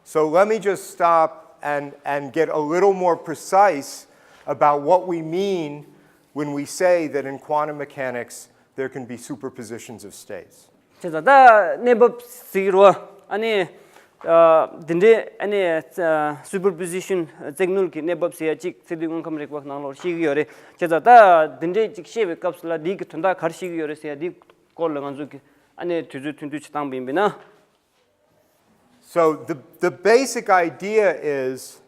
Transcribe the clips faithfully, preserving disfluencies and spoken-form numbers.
So let me just stop and, and get a little more precise about what we mean when we say that in quantum mechanics there can be superpositions of states. བྱས་ཙང་ད་གནས་བབ་ཟེར་གྱི་རེད་བ། ཨ་ནི་ཨ་འདི་འདྲའི་ཨ་ནི་ཨ་superposition རྩེག་ནུལ་གྱི་གནས་བབ་ཟེར་ཡ་གཅིག་ཚིག་སྡུད་དངོས་ཁམས་རིག་པ་ནང་ལོགས་ཤེས་ཀྱི་ཡོད་རེད། བྱས་ཙང་ད་འདི་འདྲའི་གཅིག་བཤད་པའི་སྐབས་སུ་ལ་འདི་གི་དོན་དག་ག་རེ་ཤེས་ཀྱི་ཡོད་རེད་ཟེར་ཡ་འདི་སྐོར་ལ་ང་ཚོ་གི་ཨ་ནི་དུས་ཚོད་ཐུང་ཐུང་ཅིག་བཏང་པ་ཡིན་པས་ན། So the, the basic idea is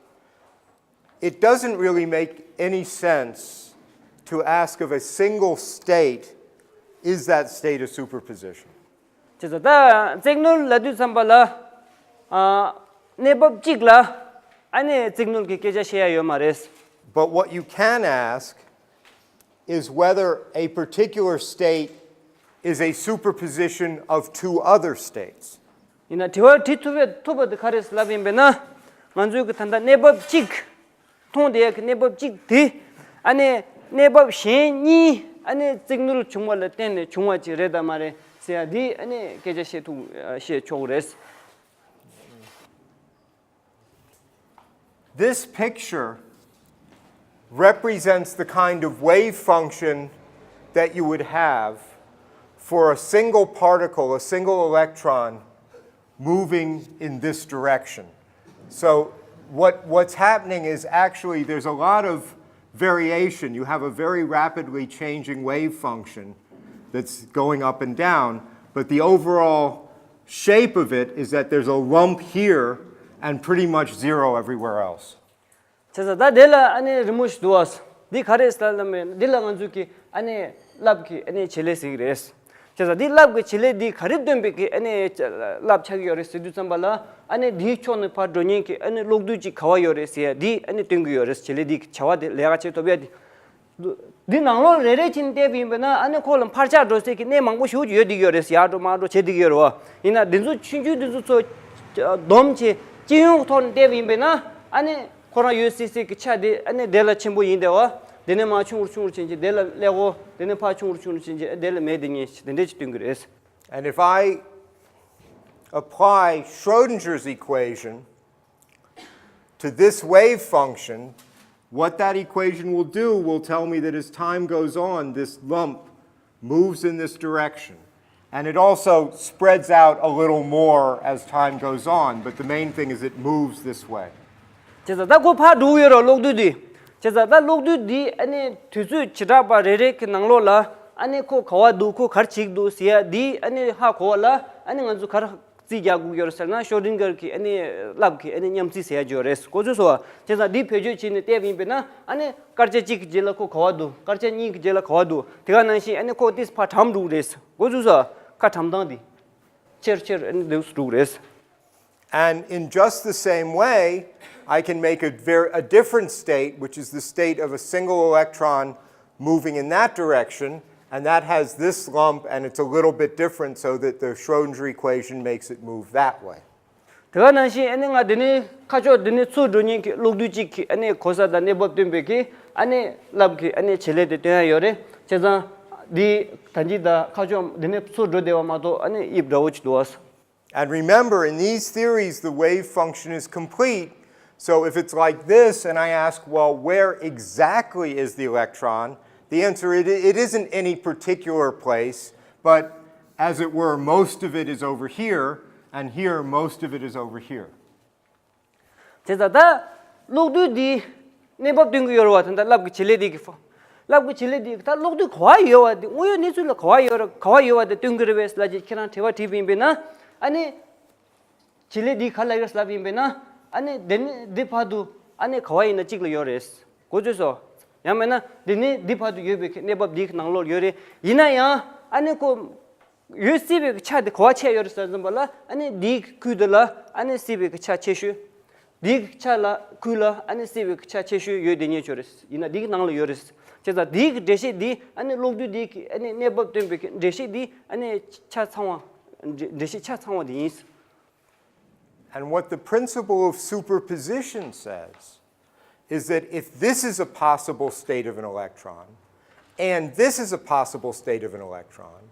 it doesn't really make any sense to ask of a single state, is that state a superposition? བྱས་ཙང་ད་རྩེག་ནུལ་ལབ་དུས་ཙམ་པ་ལ་ཨ་གནས་བབ་གཅིག་ལ་ཨ་ནི་རྩེག་ནུལ་གྱི་སྐད་ཆ་བཤད་ཡ་ཡོད་མ་རེད། But what you can ask is whether a particular state is a superposition of two other states. ཡིན་ན་དྲི་བ་དྲི་ཐུབ་པའི་ཐུབ་པ་དེ་ག་རེད་ལབ་ཡིན་པས་ན། ང་ཚོའི་གི་ད་ལྟ་གནས་བབ་གཅིག་མཐོང་བསྡད་ཡག་གི་གནས་བབ་གཅིག་དེ་ཨ་ནི་གནས་བབ་གཞན་གཉིས་ཨ་ནི་རྩེག་ནུལ་བྱུང་བ་ལ་བརྟེན་ནས་བྱུང་བ་ཅིག་རེད་དམ་མ་རེད་ཟེར་ཡ་འདི་ཨ་ནི་སྐད་ཆ་བཤད་ཐུབ་བཤད་ཆོག་གི་རེད། This picture represents the kind of wave function that you would have for a single particle, a single electron, moving in this direction. So, what, what's happening is actually there's a lot of variation. You have a very rapidly changing wave function that's going up and down, but the overall shape of it is that there's a lump here and pretty much zero everywhere else. བྱས་ཙང་ད་དེ་ལ་ཨ་ནི་རི་མོ་ཞིག་འདུག་བ། འདི་ག་རེ་ཟེར་ལབ་མེད་འདི་ལ་ང་ཚོས་ཀྱི་ཨ་ནི་རླབས་ཀྱི་ཨ་ནི་བྱེད་ལས་ཟེར་གྱི་རེད། བྱས་ཙང་འདི་རླབས་ཀྱི་བྱེད་ལས་འདི་ག་རེ་སྟོན་པའི་ཀྱི་ཨ་ནི་རླབས་ཆགས་ཀྱི་ཡོད་རེད་ཟེར་དུས་ཙམ་པ་ལ་ཨ་ནི་འདིའི་ཕྱོགས་ནས་ཕར་འགྲོ་མཁན་གྱི་ཨ་ནི་གློག་རྡུལ་གཅིག་ག་བ་ཡོད་རེད་ཟེར་ཡ་འདི་ཨ་ནི་སྟོན་གྱི་ཡོད་རེད། བྱེད་ལས་འདི་གི་བྱ་བ་དེ་ལས་ཀ་བྱེད་ཐུབ་ཡ་དེ། འདི་ནང་ལོགས་རེ་རེ་བྱས་ནས་བལྟས་པ་ཡིན་པས་ན་ཨ་ནི་ཁོ་ལ་འཕར་ཆག་འགྲོ་སའི་གི་གནས་མང་པོ་ཞིག་ཡོད་བསྡད་ཀྱི་ཡོད་རེད། ཡར་འགྲོ་མར་འགྲོ་བྱེད་བསྡད་ཀྱི་ཡོད་རེད་བ། ཡིན་ན་འདི་ཚོ་ཆུང་ཆུང་འདི་ཚོ་ཚོ་བསྡོམས་བྱས་སྤྱི་ཡོངས་ཐོག་ནས་བལྟས་པ་ཡིན་པས་ན་ཨ་ནི་ཁོ་རང་ཡོད་སྲིད་སྲིད་ཀྱི་ཆ་དེ་ཨ་ནི་དེ་ལ་ཆེན་པོ་ཡིན་བསྡད་བ། དེ་ནས་མར་ཆུང་རུ་ཆུང་རུ་ཕྱིན་ཅིང་དེ་ལ་ཀླད་ཀོར་དེ་ནས་ཕར་ཆུང་རུ་ཆུང་རུ་ཕྱིན་ཅིང་དེ་ལ་མེ་དེ་ཉིད་དེ་འདྲས་ཅིག་སྟོན་གྱི་རེད། And if I apply Schrodinger's equation to this wave function, what that equation will do will tell me that as time goes on, this lump moves in this direction. And it also spreads out a little more as time goes on, but the main thing is it moves this way. བྱས་ཙང་ད་ཁོ་ཕར་འགྲོ་གི་ཡོད་རེད་གློག་རྡུལ་འདི། བྱས་ཙང་ད་གློག་རྡུལ་འདི་ཨ་ནི་དུས་ཚོད་བྱེ་བྲག་པ་རེ་རེ་གི་ནང་ལོགས་ལ་ཨ་ནི་ཁོ་ག་བ་འདུག་ཁོ་ག་རེ་བྱེད་ཀྱི་འདུག་ཟེར་ཡ་འདི་ཨ་ནི་ཧ་གོ་བ་ལ་ཨ་ནི་ང་ཚོ་ག་རེ་རྩིས་རྒྱག་དགོས་ཀྱི་ཡོད་རེད་ཟེར་ན་ཤོ་རིན་གར་གྱི་ཨ་ནི་རླབས་ཀྱི་ཨ་ནི་མཉམ་རྩིས་ཟེར་ཡ་ཅིག་ཡོད་རེད། གོ་ཚོད་སོང་བ། བྱས་ཙང་འདི་བེད་སྤྱོད་བྱས་ནས་བལྟས་པ་ཡིན་པས་ན་ཨ་ནི་སྐར་ཆ་གཅིག་གི་རྗེས་ལ་ཁོ་ག་བ་འདུག་སྐར་ཆ་གཉིས་ཀྱི་རྗེས་ལ་ག་བ་འདུག་དེ་ག་ནང་བཞིན་ཨ་ནི་ཁོ་ཏིས་ཕར་གྲམ་འགྲོ་གི་རེད། གོ་ཚོད་སོང་བ། ཁ་གྲམ་སྟངས་འདི་ཆེར་ཆེར་ཨ་ནི་འདུག་འགྲོ་གི་རེད། And in just the same way, I can make a, very, a different state, which is the state of a single electron moving in that direction, and that has this lump, and it's a little bit different, so that the Schrodinger equation makes it move that way. དེ་ག་ནང་བཞིན་ཨ་ནི་ང་འདི་ནས་ཁ་ཕྱོགས་འདི་ནས་ཚུར་འགྲོ་མཁན་གྱི་གློག་རྡུལ་གཅིག་གི་ཨ་ནི་གོ་ས་དང་གནས་བབ་སྟོན་པའི་གི་ཨ་ནི་རླབས་ཀྱི་ཨ་ནི་བྱེད་ལས་དེ་སྟོན་ཡ་ཡོད་རེད། བྱས་ཙང་འདི་ད་འདི་དང་ཁ་ཕྱོགས་འདི་ནས་ཚུར་འགྲོ་བསྡད་པ་མ་གཏོགས་ཨ་ནི་དབྱིབས་འདྲ་བོ་ཅིག་འདུག་ཨ། And remember, in these theories, the wave function is complete. So if it's like this, and I ask, well, where exactly is the electron? The answer, it, it isn't any particular place, but as it were, most of it is over here, and here, most of it is over here. བྱས་ཙང་ད་གློག་རྡུལ་འདི་གནས་བབ་སྟོན་གྱི་ཡོད་རེད་བ། ད་ལྟ་རླབས་ཀྱི་བྱེད་ལས་འདི་གི་ཧྥོ། རླབས་ཀྱི་བྱེད་ལས་འདི་གི་ད་གློག་རྡུལ་ག་བ་ཡོད་བ་འདི་དངོས་ཡོད་གནས་ཚུལ་ལ་ག་བ་ཡོད་རེད་ག་བ་ཡོད་བ་འདི་སྟོན་གྱི་རེད་བས་ལབ་ཅིག་ཁྱེད་རང་དྲི་བ་དྲིས་པ་ཡིན་པས་ན་ཨ་ནི། བྱེད་ལས་འདི་ག་ལ་ཡོད་ལབ་ཡིན་པས་ན་ཨ་ནི་འདི་ནི་འདི་བར་དུ་ཨ་ནི་ག་བ་ཡིན་ན་གཅིག་ལ་ཡོད་རེད། གོ་ཚོད་སོང་། ཡང་མིན་ན་འདི་ནི་འདི་བར་དུ་ཡོད་པའི་གནས་བབ་འདི་གི་ནང་ལོགས་ཡོད་རེད། ཡིན་ན་ཡང་ཨ་ནི་ཁོ་ཡོད་སྲིད་པའི་ཆ་དེ་ག་བ་ཆད་ཡོད་རེད་ཟེར་ཙམ་པ་ལ་ཨ་ནི་འདིའི་ཁུལ་དེ་ལ་ཨ་ནི་སྲིད་པའི་ཆ་ཆེ་ཤོས། འདིའི་ཆ་ལ་ཁུལ་ལ་ཨ་ནི་སྲིད་པའི་ཆ་ཆེ་ཤོས་ཡོད་དེ་ཉེ་ཆོག་རེད། ཡིན་ན་འདིའི་ནང་ལ་ཡོད་རེད། བྱས་ཙང་འདིའི་འགྲེལ་བཤད་འདི་ཨ་ནི་གློག་རྡུལ་འདིའི་ཨ་ནི་གནས་བབ་སྟོན་པའི་འགྲེལ་བཤད་འདི་ཨ་ནི་ཆ་ཚང་བ་འགྲེལ་བཤད་ཆ་ཚང་བ་དེ་ཡིན། And what the principle of superposition says is that if this is a possible state of an electron, and this is a possible state of an electron,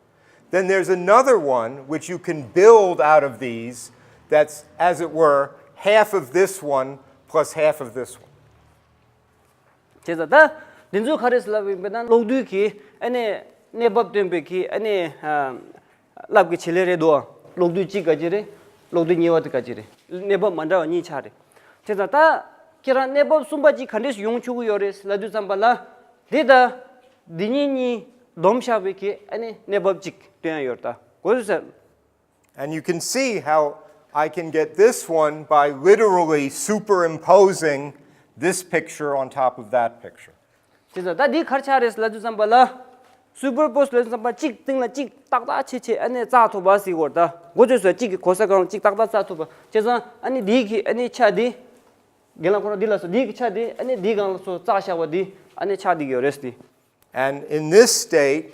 then there's another one which you can build out of these that's, as it were, half of this one plus half of this one. བྱས་ཙང་ད་འདི་ཚོ་ག་རེ་ཟེར་ལབ་ཡིན་པས་ན། གློག་རྡུལ་གྱི་ཨ་ནི་གནས་བབ་སྟོན་པའི་གི་ཨ་ནི་རླབས་ཀྱི་བྱེད་ལས་རེད་འདུག་གློག་རྡུལ་གཅིག་ག་ཅི་རེད། གློག་རྡུལ་གཉིས་པ་དེ་ག་ཅི་རེད། གནས་བབ་མ་འདྲ་བ་གཉིས་ཆགས་རེད། བྱས་ཙང་ད་ཁྱེད་རང་གནས་བབ་གསུམ་པ་གཅིག་ག་འདྲས་སེ་ཡོང་ཆོག་གི་ཡོད་རེད་ལབ་དུས་ཙམ་པ་ལ། འདི་ད་འདི་གཉིས་གཉིས་བསྡོམས་བཞག་པའི་གི་ཨ་ནི་གནས་བབ་གཅིག་སྟོན་ཡ་ཡོད་ད། གོ་སོང་ཟེར། And you can see how I can get this one by literally superimposing this picture on top of that picture. དེ་ཙང་ད་འདི་ག་རེ་ཆགས་རེད་ལབ་དུས་ཙམ་པ་ལ། སུ་པར་པོ་སི་ལབ་དུས་ཙམ་པ་གཅིག་སྟེང་ལ་གཅིག་ཏག་ཏག་བྱས་བྱས་ཨ་ནི་བཙགས་ཐུབ་པ་ཟེར་གོ་ད། གོ་ཚོད་སོ་གཅིག་གི་གོ་ས་གང་ལ་གཅིག་ཏག་ཏག་བཙགས་ཐུབ་པ། བྱས་ཙང་ཨ་ནི་འདི་གི་ཨ་ནི་ཆ་འདི། རྒན་ལགས་ཁོ་རང་འདི་ལ་སོ་འདི་གི་ཆ་འདི་ཨ་ནི་འདི་གང་ལ་སོ་བཙགས་བཞག་པ་འདི་ཨ་ནི་ཆགས་བསྡད་ཡོད་རེད་ཟེར། And in this state,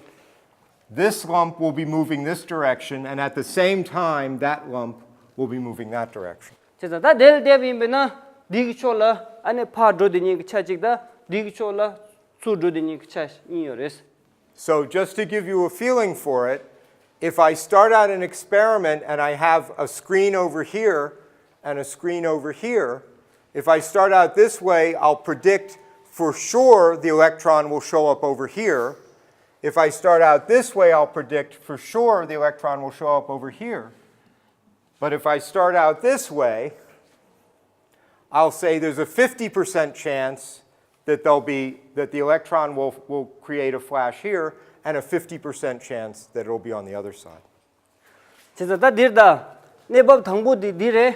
this lump will be moving this direction, and at the same time, that lump will be moving that direction. བྱས་ཙང་ད་དེ་ལ་བལྟས་པ་ཡིན་པས་ན། འདི་གི་ཕྱོགས་ལ་ཨ་ནི་ཕར་འགྲོ་བསྡད་མཁན་གྱི་ཆ་གཅིག་དང་འདི་གི་ཕྱོགས་ལ་ཚུར་འགྲོ་བསྡད་མཁན་གྱི་ཆ་གཉིས་ཡོད་རེད། So, just to give you a feeling for it, if I start out an experiment and I have a screen over here and a screen over here, if I start out this way, I'll predict for sure the electron will show up over here. If I start out this way, I'll predict for sure the electron will show up over here. But if I start out this way, I'll say there's a fifty percent chance that there'll be that the electron will, will create a flash here and a fifty percent chance that it'll be on the other side. བྱས་ཙང་ད་འདིར་ད་གནས་བབ་དང་པོ་དེ་འདི་རེད།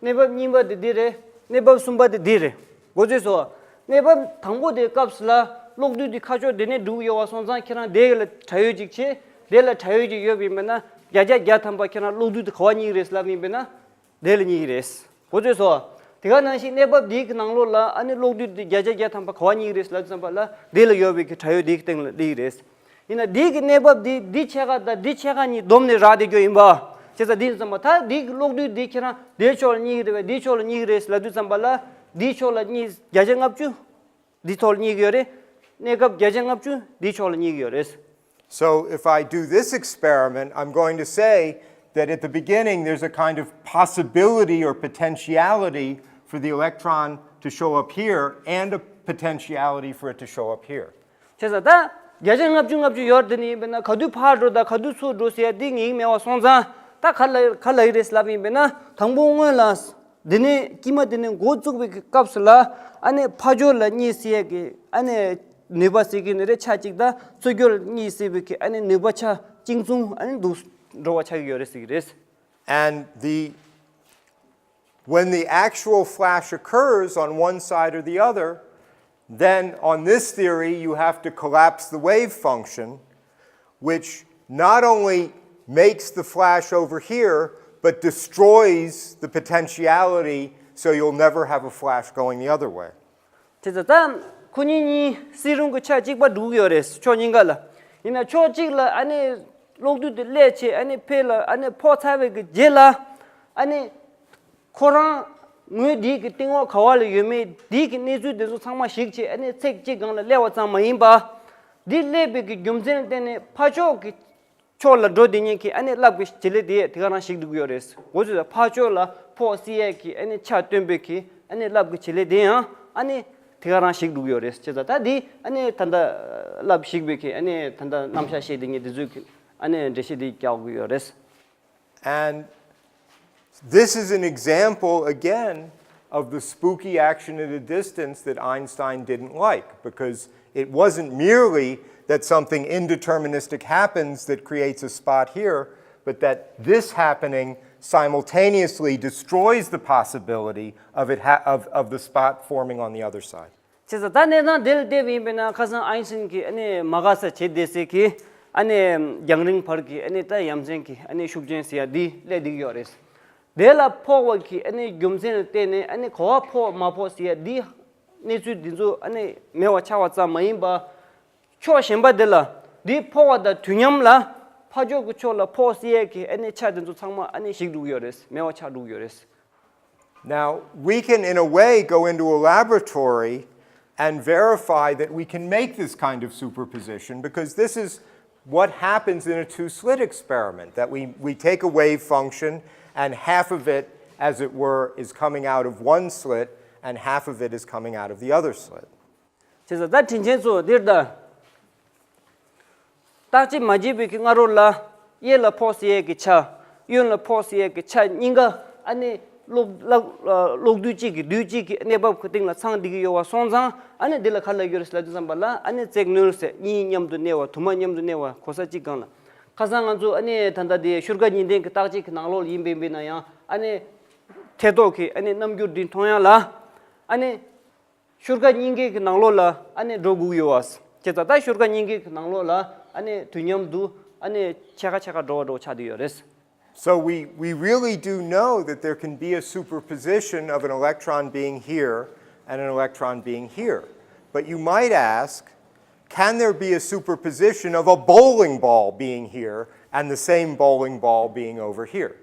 གནས་བབ་གཉིས་པ་དེ་འདི་རེད། གནས་བབ་གསུམ་པ་དེ་འདི་རེད། གོ་ཚོད་སོང་། གནས་བབ་དང་པོ་དེའི་སྐབས་སུ་ལ་གློག་རྡུལ་དེ་ཁ་ཕྱོགས་དེ་ནས་འགྲོ་གི་ཡོད་པ་སོང་ཙང་ཁྱེད་རང་དེ་ལ་བྲལ་ཡོད་ཅིག་བྱེད། དེ་ལ་བྲལ་ཡོད་ཅིག་ཡོད་པ་ཡིན་པས་ན་བརྒྱ་ཆ་བརྒྱ་ཐམ་པ་ཁྱེད་རང་གློག་རྡུལ་དེ་ག་པར་སྙེག་གི་རེད་ལབ་ཡིན་པས་ན། དེ་ལ་སྙེག་གི་རེད། གོ་ཚོད་སོང་། དེ་ག་ནང་བཞིན་གནས་བབ་འདི་གི་ནང་ལོགས་ལ་ཨ་ནི་གློག་རྡུལ་འདི་བརྒྱ་ཆ་བརྒྱ་ཐམ་པ་ག་པར་སྙེག་གི་རེད་ལབ་ཙམ་པ་ལ་འདི་ལ་ཡོད་པའི་གི་བྲལ་ཡོད་འདི་གི་སྟེང་ལ་སླེབས་ཀྱི་རེད། ཡིན་ན་འདི་གི་གནས་བབ་འདི་འདི་ཕྱེད་ཀ་དང་འདི་ཕྱེད་ཀ་གཉིས་བསྡོམས་ནས་རག་བསྡད་རྒྱུ་ཡིན་པ། བྱས་ཙང་འདི་ཙམ་པ་ད་འདི་གི་གློག་རྡུལ་འདི་ཁྱེད་རང་འདིའི་ཕྱོགས་ལ་སྙེག་གི་རེད་པས་འདིའི་ཕྱོགས་ལ་སྙེག་གི་རེད་ལབ་དུས་ཙམ་པ་ལ་འདིའི་ཕྱོགས་ལ་སྙེག་བརྒྱ་ཆ་ལྔ་བཅུ། འདི་ཐོག་ལ་སྙེག་གི་ཡོད་རེད། གནས་སྐབས་བརྒྱ་ཆ་ལྔ་བཅུ་འདིའི་ཕྱོགས་ལ་སྙེག་གི་ཡོད་རེད། So if I do this experiment, I'm going to say that at the beginning there's a kind of possibility or potentiality for the electron to show up here and a potentiality for it to show up here. བྱས་ཙང་ད་བརྒྱ་ཆ་ལྔ་བཅུ་ལྔ་བཅུ་ཡོད་དེ་ནི་ཡིན་པས་ན་ག་དུས་ཕར་འགྲོ་དང་ག་དུས་ཚུར་འགྲོ་ཟེར་ཡ་འདི་ངེས་མེད་པ་སོང་ཙང་ད་ག་ལ་ག་ལ་ཡི་རེད་ལབ་ཡིན་པས་ན་དང་པོ་སྔོན་ལ། འདི་ནས་དཀྱིལ་མ་འདི་ནས་འགོ་བཙུགས་པའི་གི་སྐབས་སུ་ལ་ཨ་ནི་ཕར་ཕྱོགས་ལ་སྙེག་སྲིད་ཡས་ཀྱི་ཨ་ནི་ནུས་པ་ཟེར་གི་ནི་རེད་ཆ་གཅིག་དང་ཚུར་ཕྱོགས་ལ་སྙེག་སྲིད་པའི་གི་ཨ་ནི་ནུས་པ་ཆ་གཅིག་མཚུངས་ཨ་ནི་འདུག་འགྲོ་བ་ཆགས་ཀྱི་ཡོད་རེད་ཟེར་གི་རེད། And the when the actual flash occurs on one side or the other, then on this theory you have to collapse the wave function, which not only makes the flash over here, but destroys the potentiality, so you'll never have a flash going the other way. དེ་ཚོ་ད་ཁོ་གཉིས་གཉིས་སྲིད་རུང་གི་ཆ་གཅིག་པ་འགྲུག་ཡོད་རེད་ཕྱོགས་གཉིས་ཀ་ལ། ཡིན་ན་ཕྱོགས་གཅིག་ལ་ཨ་ནི་གློག་རྡུལ་དེ་སླེབས་བྱས་ཨ་ནི་ཕེ་ལ་ཨ་ནི་ཕོག་ཚར་བའི་གི་རྗེས་ལ་ཨ་ནི་ཁོ་རང་ངོས་འདི་གི་སྟེང་འོག་ག་བ་ལ་ཡོད་མེད་འདི་གི་གནས་ཚུལ་དེ་ཚོ་ཚང་མ་ཞིག་བྱས་ཨ་ནི་ཚེག་གཅིག་སྒང་ལ་སླེབས་པ་ཙམ་མ་ཡིན་པ། འདི་སླེབས་པའི་གི་རྒྱུ་མཚན་ལ་བརྟེན་ནས་ཕར་ཕྱོགས་ཀྱི་ཕྱོགས་ལ་འགྲོ་བསྡད་མཁན་གྱི་ཨ་ནི་རླབས་ཀྱི་བྱེད་ལས་དེ་དེ་ག་རང་ཞིག་འགྲོ་གི་ཡོད་རེད། འོ་ཙི་ཕར་ཕྱོགས་ལ་ཕོག་སྲིད་ཡས་ཀྱི་ཨ་ནི་ཆ་སྟོན་པའི་གི་ཨ་ནི་རླབས་ཀྱི་བྱེད་ལས་དེ་ཡང་ཨ་ནི་དེ་ག་རང་ཞིག་འགྲོ་གི་ཡོད་རེད། བྱས་ཙང་ད་འདི་ཨ་ནི་ད་ལྟ་རླབས་ཞིག་པའི་གི་ཨ་ནི་ད་ལྟ་རྣམ་གཞག་བཤད་བསྡད་མཁན་དེ་ཚོའི་གི་ཨ་ནི་འགྲེལ་བཤད་དེ་རྒྱག་གི་ཡོད་རེད། And this is an example, again, of the spooky action at a distance that Einstein didn't like, because it wasn't merely that something indeterministic happens that creates a spot here, but that this happening simultaneously destroys the possibility of, it ha- of, of the spot forming on the other side. བྱས་ཙང་ད་གནས་སྟངས་དེ་ལ་བལྟས་པ་ཡིན་པས་ན་ཁ་སང་ཨའིན་སི་ཊེན་གྱིས་ཨ་ནི་མ་དགའ་ས་བྱེད་བསྡད་སའི་གི་ཨ་ནི་རྒྱང་རིང་བར་གྱི་ཨ་ནི་ད་ཡ་མཚན་གྱི་ཨ་ནི་ཤུགས་རྐྱེན་ཟེར་ཡ་འདི་སླེབས་བསྡད་ཀྱི་ཡོད་རེད། དེ་ལ་ཕོག་པ་གི་ཨ་ནི་རྒྱུ་མཚན་ལ་བརྟེན་ནས་ཨ་ནི་ག་བ་ཕོག་མ་ཕོག་ཟེར་ཡ་འདི་གནས་ཚུལ་འདི་ཚོ་ཨ་ནི་མེད་པ་ཆགས་པ་ཙམ་མ་ཡིན་པ། ཕྱོགས་གཞན་པ་དེ་ལ་འདི་ཕོག་པ་དང་དུས་མཉམ་ལ་ཕར་ཕྱོགས་ཀྱི་ཕྱོགས་ལ་ཕོག་སྲིད་ཡས་ཀྱི་ཨ་ནི་ཆ་དེ་ཚོ་ཚང་མ་ཨ་ནི་ཞིག་འགྲོ་གི་ཡོད་རེད། མེད་པ་ཆགས་འགྲོ་གི་ཡོད་རེད། Now, we can, in a way, go into a laboratory and verify that we can make this kind of superposition, because this is what happens in a two slit experiment, that we, we take a wave function and half of it as it were, is coming out of one slit and half of it is coming out of the other slit. བྱས་ཙང་ད་དྲིན་ཆེན་ཚོ་འདིར་ད། རྟག་ཆད་མ་བྱས་པའི་གི་སྔ་རོལ་ལ། གཡས་ལ་ཕོག་སའི་གི་ཆ། གཡོན་ལ་ཕོག་སའི་གི་ཆ་གཉིས་ཀ་ཨ་ནི་གློག་གློག་གློག་རྡུལ་གཅིག་གི་རྡུལ་གཅིག་གི་གནས་བབ་ཀྱི་སྟེང་ལ་ཚང་བསྡད་ཀྱི་ཡོད་པ་སོང་ཙང་ཨ་ནི་འདི་ལ་ག་རེ་ལབ་ཀྱི་ཡོད་རེད་ལབ་དུས་ཙམ་པ་ལ་ཨ་ནི་རྩེག་གནོན་ཟེར། གཉིས་མཉམ་དུ་གནས་པ། དུ་མ་མཉམ་དུ་གནས་པ། གོ་ས་གཅིག་སྒང་ལ། ཁ་སང་ང་ཚོ་ཨ་ནི་ད་ལྟ་དེ་ཤུར་ཀ་གཉིས་ལྡན་གྱི་རྟག་ཆད་ཀྱི་ནང་ལོགས་ལ་ཡིན་པ་ཡིན་པ་ཡིན་ན་ཡང་ཨ་ནི་ཐེ་གཏོགས་ཀྱི་ཨ་ནི་རྣམ་འགྱུར་འདི་མཐོང་ཡ་ལ་ཨ་ནི། ཤུར་ཀ་གཉིས་ཀའི་གི་ནང་ལོགས་ལ་ཨ་ནི་འགྲོ་དགོས་ཀྱི་ཡོད་པ། བྱས་ཙང་ད་ཤུར་ཀ་གཉིས་ཀའི་གི་ནང་ལོགས་ལ་ཨ་ནི་དུས་མཉམ་དུ་ཨ་ནི་ཕྱེད་ཀ་ཕྱེད་ཀ་འགྲོ་བ་འགྲོ་ཆགས་བསྡད་ཡོད་རེད། So we, we really do know that there can be a superposition of an electron being here and an electron being here. But you might ask, can there be a superposition of a bowling ball being here and the same bowling ball being over here?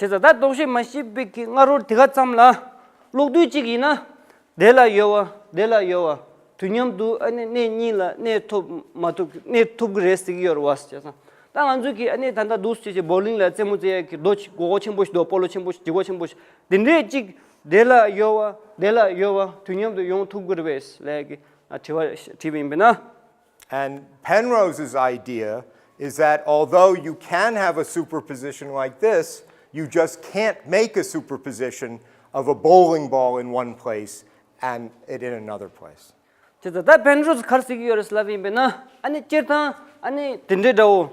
བྱས་ཙང་ད་ལྡོག་ཤེས་མ་ཤེས་པའི་གི་སྔ་རོལ་དེ་ག་ཙམ་ལ། གློག་རྡུལ་གཅིག་ཡིན་ན། དེ་ལ་ཡོད་པ་དེ་ལ་ཡོད་པ། དུས་མཉམ་དུ་ཨ་ནི་གནས་གཉིས་ལ་གནས་ཐུབ་མ་ཐུབ་གནས་ཐུབ་ཀྱི་རེད་ཟེར་གྱི་ཡོད་རེད་བ་བྱས་ཙང་། ད་ང་ཚོས་ཀྱི་ཨ་ནི་ད་ལྟ་འདུག་སེ་བྱས་བྱས་བོ་ལིང་ལ་རྩེད་མོ་རྩེ་ཡ་གི་རྡོ་ཆེ་མགོ་སྐོར་ཆེན་པོ་ཞིག་འདུག་སྤོ་ལོ་ཆེན་པོ་ཞིག་ལྗིད་ཁོག་ཆེན་པོ་ཞིག་དེ་འདྲས་གཅིག་དེ་ལ་ཡོད་པ་དེ་ལ་ཡོད་པ་དུས་མཉམ་དུ་ཡོང་ཐུབ་ཀྱི་རེད་པས་ལབ་ཀྱི་དྲི་བ་དྲིས་པ་ཡིན་པས་ན། And Penrose's idea is that although you can have a superposition like this, you just can't make a superposition of a bowling ball in one place and it in another place. དེ་ད་ད་པེན་རོས་ག་རེ་ཟེར་གྱི་ཡོད་རེད་ལབ་ཡིན་པས་ན། ཨ་ནི་སྤྱིར་བཏང་ཨ་ནི་དེ་འདྲའི་འདྲ་བོ།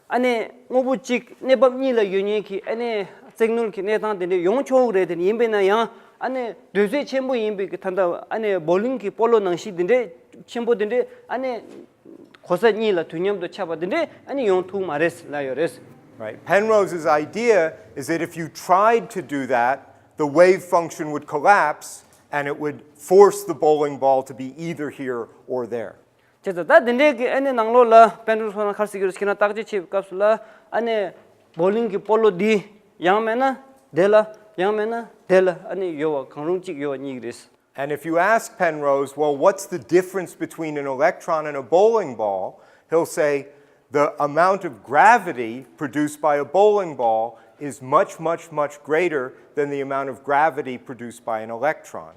ཨ་ནི་དངོས་པོ་གཅིག་གནས་བབ་གཉིས་ལ་ཡོད་མཁན་གྱི་ཨ་ནི་རྩེག་གནོན་གྱི་གནས་སྟངས་དེ་འདྲ་ཡོང་ཆོག་གི་རེད། དེ་ཡིན་པས་ན་ཡང་ཨ་ནི་དུས་ཚོད་ཆེན་པོ་ཡིན་པའི་གི་ད་ལྟ་ཨ་ནི་བོ་ལིང་གི་སྤོ་ལོ་ནང་བཞིན་དེ་འདྲའི་ཆེན་པོ་དེ་འདྲའི་ཨ་ནི་གོ་ས་གཉིས་ལ་དུས་མཉམ་དུ་ཁྱབ་པ་དེ་འདྲའི་ཨ་ནི་ཡོང་ཐུབ་མ་རེད་ལབ་ཡོད་རེད། Right. Penrose's idea is that if you tried to do that, the wave function would collapse and it would force the bowling ball to be either here or there. བྱས་ཙང་ད་དེ་འདྲའི་གི་ཨ་ནི་ནང་ལོགས་ལ་པེན་རོས་ཁོ་རང་ག་རེ་ཟེར་གྱི་རེད་ཟེར་ན། བརྟག་དཔྱད་བྱེད་པའི་སྐབས་སུ་ལ་ཨ་ནི་བོ་ལིང་གི་སྤོ་ལོ་འདི་ཡང་མིན་ན་དེ་ལ་ཡང་མིན་ན་དེ་ལ་ཨ་ནི་ཡོད་པ་གང་རུང་གཅིག་ཡོད་པ་གཉིས་ཀྱི་རེད། And if you ask Penrose, well, what's the difference between an electron and a bowling ball? He'll say, the amount of gravity produced by a bowling ball is much, much, much greater than the amount of gravity produced by an electron.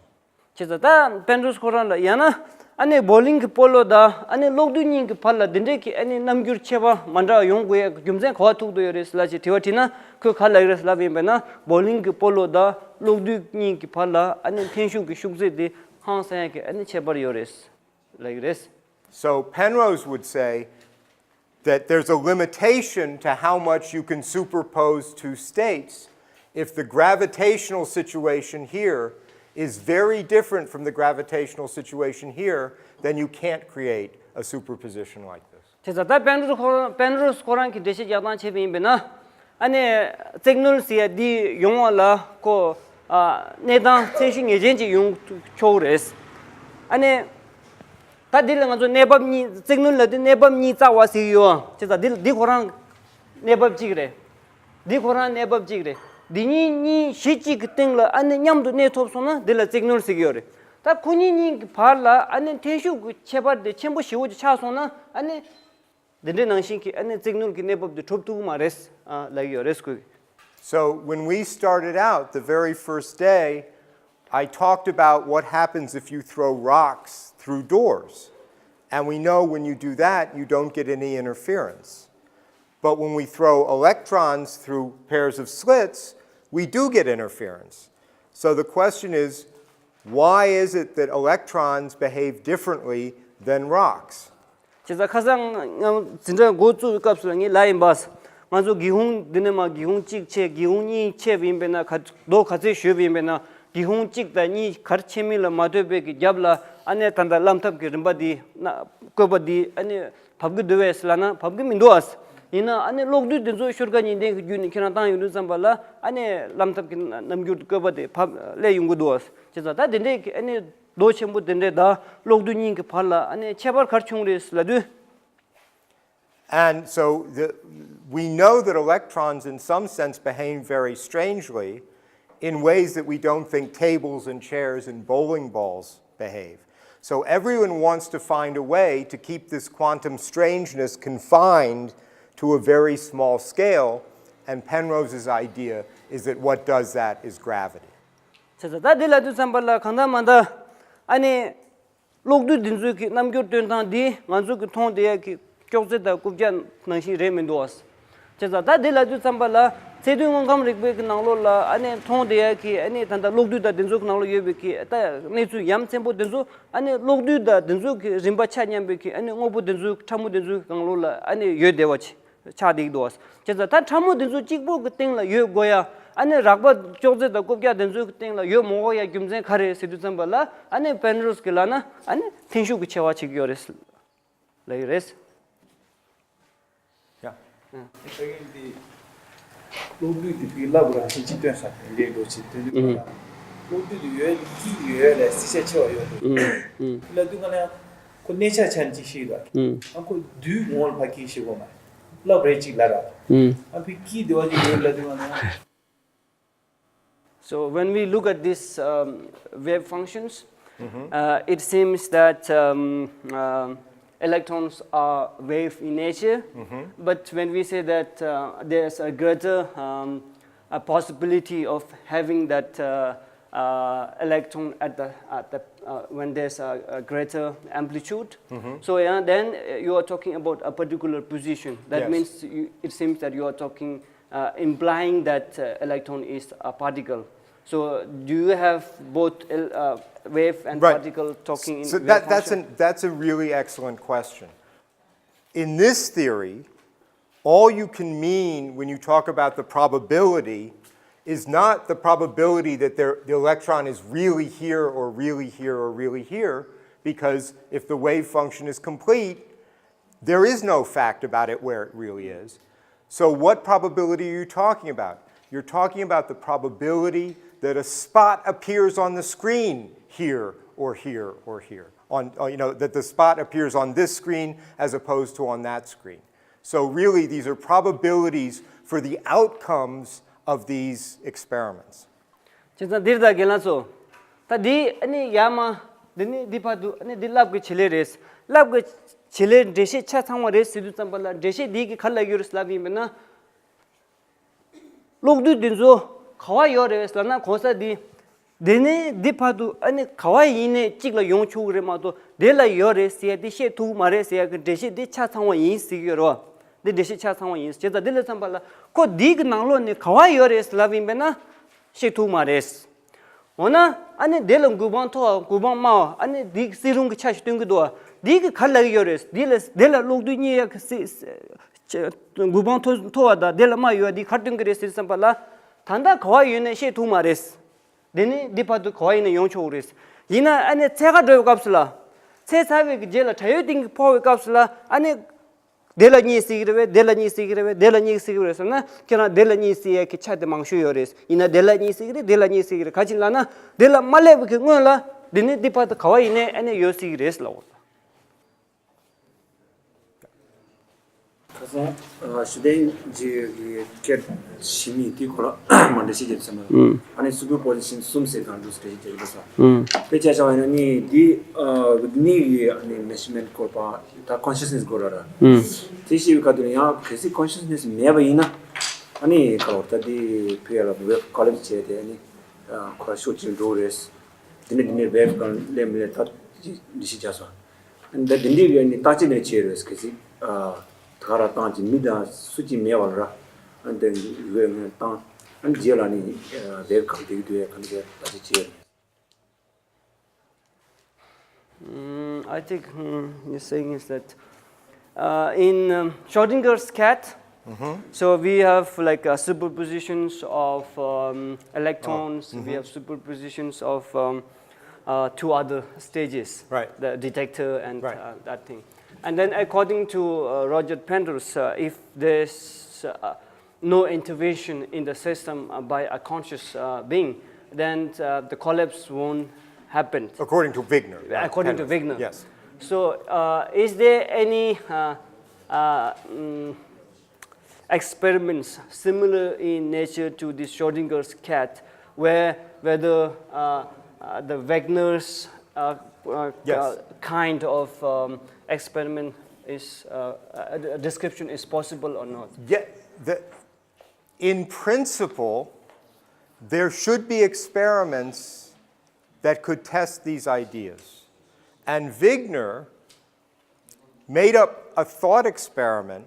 བྱས་ཙང་ད་པེན་རོས་ཁོ་རང་ལ་ཡང་ན་ཨ་ནི་བོ་ལིང་གི་སྤོ་ལོ་དང་ཨ་ནི་གློག་རྡུལ་གཉིས་ཀྱི་བར་ལ་འདི་འདྲའི་གི་ཨ་ནི་རྣམ་འགྱུར་ཁྱད་པར་མ་འདྲ་བ་ཡོང་དགོས་ཡ་རྒྱུ་མཚན་ག་པར་ཐུག་འདུག་ཡོད་རེད་ལབ་ཅེས་དྲི་བ་དྲིས་ན། ཁོས་ག་རེ་ལབ་ཀྱི་རེད་ལབ་ཡིན་པས་ན། བོ་ལིང་གི་སྤོ་ལོ་དང་གློག་རྡུལ་གཉིས་ཀྱི་བར་ལ་ཨ་ནི་འཐེན་ཤུགས་ཀྱི་ཤུགས་ཚད་དེ་ཧང་སང་ཡ་གི་ཨ་ནི་ཁྱད་པར་ཡོད་རེད་ལབ་ཀྱི་རེད། So Penrose would say that there's a limitation to how much you can superpose two states if the gravitational situation here is very different from the gravitational situation here, then you can't create a superposition like this. དེ་ཙང་ད་པེན་རོས་ཁོ་རང་པེན་རོས་ཁོ་རང་གི་འགྲེལ་བཤད་རྒྱག་སྟངས་བྱས་པ་ཡིན་པས་ན། ཨ་ནི་རྩེག་གནོན་ཟེར་ཡ་འདི་ཡོང་བ་ལ་ཁོ་ཨ་གནས་སྟངས་ཚད་གཞི་ངེས་ཅན་ཅིག་ཡོང་ཆོག་གི་རེད། ཨ་ནི་ད་འདི་ལ་ང་ཚོ་གནས་བབ་གཉིས། རྩེག་གནོན་ལབ་དུས་གནས་བབ་གཉིས་རྩ་བ་ཟེར་གྱི་ཡོད། བྱས་ཙང་འདི་འདི་ཁོ་རང་གནས་བབ་གཅིག་རེད། འདི་ཁོ་རང་གནས་བབ་གཅིག་རེད། འདི་གཉིས་གཉིས་གཞི་གཅིག་གི་སྟེང་ལ་ཨ་ནི་མཉམ་དུ་གནས་ཐུབ་སོང་ན་འདི་ལ་རྩེག་གནོན་ཟེར་གྱི་ཡོད་རེད། ད་ཁོ་གཉིས་གཉིས་ཀྱི་བར་ལ་ཨ་ནི་འཐེན་ཤུགས་ཀྱི་ཁྱད་པར་དེ་ཆེན་པོ་ཞེ་པོ་ཅིག་ཆགས་སོང་ན་ཨ་ནི་འདི་འདྲའི་ནང་བཞིན་གྱི་ཨ་ནི་རྩེག་གནོན་གྱི་གནས་བབ་དེ་གྲུབ་ཐུབ་ཀྱི་མ་རེད། ཨ་ལབ་ཀྱི་ཡོད་རེད་ཁོས། So when we started out the very first day, I talked about what happens if you throw rocks through doors. And we know when you do that, you don't get any interference. But when we throw electrons through pairs of slits, we do get interference. So the question is, why is it that electrons behave differently than rocks? བྱས་ཙང་ཁ་སང་ང་འཛིན་གྲྭ་འགོ་བཙུགས་པའི་སྐབས་སུ་ལ་ངས་ལབ་ཡིན་པ། ང་ཚོ་སྒེའུ་ཁུང་འདི་ནས་མར་སྒེའུ་ཁུང་གཅིག་ཕྱེ། སྒེའུ་ཁུང་གཉིས་ཕྱེ་བ་ཡིན་པས་ན། ག་རྡོ་ག་ཚད་གཞོལ་བ་ཡིན་པས་ན། སྒེའུ་ཁུང་གཅིག་དང་གཉིས་ག་རེ་ཕྱེ་མིན་ལ་མ་ལྟོས་པའི་གི་རྒྱབ་ལ་ཨ་ནི་ད་ལྟ་རླངས་ཐབས་ཀྱི་རིམ་པ་འདི་ན་བཀོད་པ་འདི་ཨ་ནི་བབས་ཀྱི་འདུག་པས་ལབ་ན་བབས་ཀྱི་མི་འདུག་ཨ། ཡིན་ན་ཨ་ནི་གློག་རྡུལ་འདི་ཚོ་ཤུར་ཀ་གཉིས་ལྡན་གྱི་བརྒྱུད་ནས་ཁྱེད་རང་བཏང་ཡོང་དུས་ཙམ་པ་ལ་ཨ་ནི་རླངས་ཐབས་ཀྱི་རྣམ་འགྱུར་བཀོད་པ་དེ་བབས་སླེབས་ཡོང་གི་འདུག་ཨ། བྱས་ཙང་ད་དེ་འདྲའི་གི་ཨ་ནི་རྡོ་ཆེན་པོ་དེ་འདྲས་དང་གློག་རྡུལ་གཉིས་ཀྱི་བར་ལ་ཨ་ནི་ཁྱད་པར་ག་རེ་བྱུང་རེད་ལབ་དུས། And so the, we know that electrons in some sense behave very strangely in ways that we don't think tables and chairs and bowling balls behave. So everyone wants to find a way to keep this quantum strangeness confined to a very small scale, And Penrose's idea is that what does that is gravity. བྱས་ཙང་ད་འདི་ལ་དུས་ཙམ་པ་ལ་གང་ལྟར་མ་ལྟར་ཨ་ནི་གློག་རྡུལ་འདི་ཚོའི་གི་རྣམ་འགྱུར་སྟོན་སྟངས་འདི་ང་ཚོ་གི་མཐོང་བསྡད་ཡ་གི་ཅོག་ཙེ་དང་རྐུབ་བཀྱག་ནང་བཞིན་རེད་མི་འདུག་བ། བྱས་ཙང་ད་འདི་ལ་དུས་ཙམ་པ་ལ་ཚད་མཐོའི་དངོས་ཁམས་རིག་པའི་གི་ནང་ལོགས་ལ་ཨ་ནི་མཐོང་བསྡད་ཡ་གི་ཨ་ནི་ད་ལྟ་གློག་རྡུལ་དང་འདི་ཚོ་གི་ནང་ལོགས་ཡོད་པའི་གི་ད་གནས་ཚུལ་ཡ་མཚན་པོ་འདི་ཚོ་ཨ་ནི་གློག་རྡུལ་དང་འདི་ཚོ་གི་རིམ་པ་ཆ་མཉམ་པའི་གི་ཨ་ནི་དངོས་པོ་འདི་ཚོ་ཕྲ་མོ་འདི་ཚོ་གི་སྒང་ལོགས་ལ་ཨ་ནི་ཡོད་བསྡད་པ་ཆགས་བསྡད་ཀྱི་འདུག་བ། བྱས་ཙང་ད་ཕྲ་མོ་འདི་ཚོ་གཅིག་པོ་གི་སྟེང་ལ་ཡོད་དགོས་ཡ། ཨ་ནི་རགས་པ་ཅོག་ཙེ་དང་རྐུབ་བཀྱག་འདི་ཚོ་གི་སྟེང་ལ་ཡོད་མ་དགོས་ཡ་རྒྱུ་མཚན་ག་རེ་ཟེར་དུས་ཙམ་པ་ལ་ཨ་ནི་པེན་རོས་ཀྱིས་ལབ་ན་ཨ་ནི་འཐེན་ཤུགས་ཀྱི་ཆེ་བ་བྱེད་ཀྱི་ཡོད་རེད་ལབ་ཡོད་རེད། ཡ། ཨ། ད་གིན་དེ་གློག་རྡུལ་དེ་ཕའི་རླབས་རང་བཞིན་གཅིག་སྟོན་ས་དེ་འདྲའི་འགྲོ་ཆེད་དོན་དུ་ཨུ། གློག་རྡུལ་དེ་ཡོད་ཀྱི་ཡོད་ལས་བསྲེ་ཆ་ཆེ་བ་ཡོད་འདུག་ཨུ། ཨུ། ལབ་དུས་ང་ལ་ཡང་ཁོ་གནས་ཆ་ཆ་ནས་ཅིག་ཤེས་ཡོད། ཨུ། ཨ་ཁོ་རྡུལ་ངོ་ལ་ཕ་གི་ཤེས་གོ་མ་རླབས་རེད་ཅིག་ལབ་ར། ཨུ། ཨ་ཕའི་གི་དེ་བ་ཅིག་ཡོད་ལབ་དུས་ང་ལ་ཡང་། So when we look at these um, wave functions, uh, it seems that um, um, electrons are wave in nature, but when we say that uh, there's a greater um, a possibility of having that uh, uh, electron at the, at the uh, when there's a, a greater amplitude, so yeah, then uh, you are talking about a particular position. That Yes. means you, it seems that you are talking uh, implying that uh, electron is a particle. So do you have both el- uh, wave and Right. particle talking in So wave that, that's function? an, that's a really excellent question. In this theory, all you can mean when you talk about the probability is not the probability that there, the electron is really here or really here or really here, because if the wave function is complete, there is no fact about it where it really is. So, what probability are you talking about? You're talking about the probability that a spot appears on the screen here or here or here. On, uh, you know, that the spot appears on this screen as opposed to on that screen. So, really, these are probabilities for the outcomes of these experiments. བྱས་ཙང་འདིར་ད་རྒན་ལགས་ཚོ། ད་འདི་ཨ་ནི་ཡར་མར་འདི་ནི་འདི་བར་དུ་ཨ་ནི་འདི་རླབས་ཀྱི་བྱེད་ལས་རེད། རླབས་ཀྱི་བྱེད་ལས་འགྲེལ་བཤད་ཆ་ཚང་བ་རེད་ཟེར་དུས་ཙམ་པ་ལ་འགྲེལ་བཤད་འདི་གི་ག་རེ་ལབ་ཀྱི་ཡོད་རེད་ལབ་ཡིན་པས་ན། གློག་རྡུལ་འདི་ཚོ་ག་བ་ཡོད་རེད་ལབ་ན་གོང་ས་འདི། འདི་ནི་འདི་བར་དུ་ཨ་ནི་ག་བ་ཡིན་ནའི་གཅིག་ལ་ཡོང་ཆོག་གི་རེད་མ་གཏོགས་དེ་ལ་ཡོད་རེད་ཟེར་ཡ་འདི་བཤད་ཐུབ་ཀྱི་མ་རེད་ཟེར་ཡ་གི་འགྲེལ་བཤད་འདི་ཆ་ཚང་བ་ཡིན་ཟེར་གྱི་ཡོད་རེད་བ། འདི་འགྲེལ་བཤད་ཆ་ཚང་བ་ཡིན་ཟེར་ཙང་འདི་ལས་བསམ་པ་ལ་ཁོ་འདི་གི་ནང་ལོགས་ནས་ག་བ་ཡོད་རེད་ལབ་ཡིན་པས་ན་བཤད་ཐུབ་མ་རེད། འོ་ན་ཨ་ནི་དེ་ལ་འགུལ་དཔང་མཐོ་བ་འགུལ་དཔང་དམའ་བ་ཨ་ནི་འདི་གི་བསིལ་རླུང་གི་ཆ་ཞིག་སྟོན་གྱི་འདུག་བ། འདི་གི་ག་རེ་ལབ་ཀྱི་ཡོད་རེད། འདི་ལ་དེ་ལ་གློག་རྡུལ་རྙེད་ཡ་གི་སི་སི་ཆ་འགུལ་དཔང་མཐོ་མཐོ་བ་དང་དེ་ལ་དམའ་ཡོད་ཡ་འདི་ག་རེ་སྟོན་གྱི་རེད་ཟེར་བསམ་པ་ལ། ད་ལྟ་ག་བ་ཡོད་ནའི་བཤད་ཐུབ་མ་རེད། དེ་ནི་འདི་བར་དུ་ག་བ་ཡིན་ན་ཡོང་ཆོག་གི་རེད། ཡིན་ན་ཨ་ནི་ཚད་ཁ་འགྲོ་བའི་སྐབས་སུ་ལ། ཚད་ཚ་བའི་གི་རྗེས་ལ་དྲ་ཡོད་སྟེང་གི་ཕོག་པའི་སྐབས་སུ་ལ་ཨ་ནི། དེ་ལ་རྙེད་སྲིད་ཀྱི་རེད་པས། དེ་ལ་རྙེད་སྲིད་ཀྱི་རེད་པས། དེ་ལ་རྙེད་སྲིད་ཀྱི་རེད་ཟེར་ན་ཁྱེད་རང་དེ་ལ་རྙེད་སྲིད་ཡས་ཀྱི་ཆ་དེ་མང་ཤོས་ཡོད་རེད། ཡིན་ན་དེ་ལ་རྙེད་སྲིད་ཀྱི་རེད། དེ་ལ་རྙེད་སྲིད་ཀྱི་རེད། ག་ཅི་ལབ་ན་དེ་ལ་མ་སླེབས་པའི་གི་སྔོན་ལ་དེ་ནི་འདི་བར་དུ་ག་བ་ཡིན་ནའི་ཨ་ནི་ཡོད་སྲིད་ཀྱི་རེད་ལབ་འོ། ཁ་སང་ཞུ་ལྡན་རྗེ་གི་སྐད་ཞི་མི་དེའི་སྐོར་ལ་མ་འདྲ་ཞིག་བརྒྱབ་ཚར་མ། ཨ་ནི་སུ་པར་པོ་ཟི་ཤན་གསུམ་ཟེར་གང་འདུག་ཟེར་བརྒྱབ་ས། དཔེ་ཆ་བཞག་པ་ཡིན་ན་ནི་འདི་ནི་ཡི་ཨ་ནི་མེ་ཤར་མེན་ཊི་སྐོར་པ་ད་ཀོན་ཤི་ཡས་ནེ་སི་སྐོར་ར་ར། དེ་ཤེས་པའི་ཁ་ཐུག་ཡང་གལ་སྲིད་ཀོན་ཤི་ཡས་ནེ་སི་མེད་པ་ཡིན་ན་ཨ་ནི་ཁ་ལོར་ད་འདི་ཕི་ཡ་ལ་ཝེབ་ཀོ་ལེག་ཊི་བྱས་ཏེ་ཨ་ནི་ཁོ་ར་ཤོག་ཅིག་འགྲོ་གི་རེད། དེ་ནས་དེ་ནས་ཝེབ་གང་སླེབས་མི་སླེབས་ད་འདི་ཤེས་བྱ་སོང་། འདི་འདི་འདྲའི་ཡོད་ནི་བརྟག་དཔྱད་ནས་བྱས་རེད་གལ་སྲིད། ད་ག་རང་ཏང་གི་མི་དང་སུ་གཅིག་མེད་པ་ལ་ར། འདི་ཡོད་ངན་བཏང་། རྗེས་ལ་ནི་ཝེབ་གང་དེ་གི་དུས་གང་དེ་བརྟག་དཔྱད་བྱས། Mm, I think mm, you're saying is that uh, in um, Schrodinger's cat, so we have like uh, superpositions of um, electrons, we have superpositions of um, uh, two other stages, Right. the detector and Right. uh, that thing. And then, according to uh, Roger Penrose, uh, if there's uh, no intervention in the system uh, by a conscious uh, being, then uh, the collapse won't happen. According to Wigner. Right, According to Penrose. Wigner. Yes. So, uh, is there any uh, uh, mm, experiments similar in nature to this Schrodinger's cat, where whether uh, uh, the Wigner's uh, uh, Yes. uh, kind of um, experiment is uh, a a description is possible or not? Yeah, the, In principle, there should be experiments that could test these ideas. And Wigner made up a thought experiment,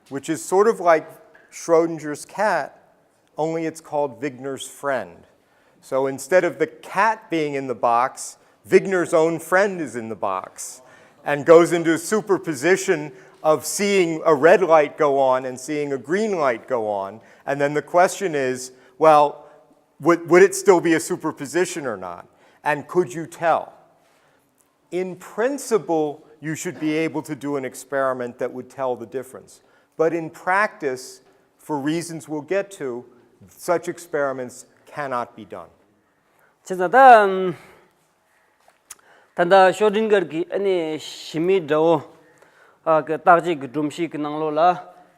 which is sort of like Schrodinger's cat, only it's called Wigner's friend. So instead of the cat being in the box, Wigner's own friend is in the box and goes into a superposition of seeing a red light go on and seeing a green light go on. And then the question is, well, would, would it still be a superposition or not? And could you tell? In principle, you should be able to do an experiment that would tell the difference. But in practice, for reasons we'll get to, such experiments cannot be done. བྱས་ཙང་ད་ད་ལྟ་ཤོ་ཌིན་གར་གྱི་ཨ་ནི་ཞི་མི་དགྲ་བོ་ཨ་གི་བརྟག་དཔྱད་ཀྱི་སྒྲོམ་གཞི་གི་ནང་ལོགས་ལ་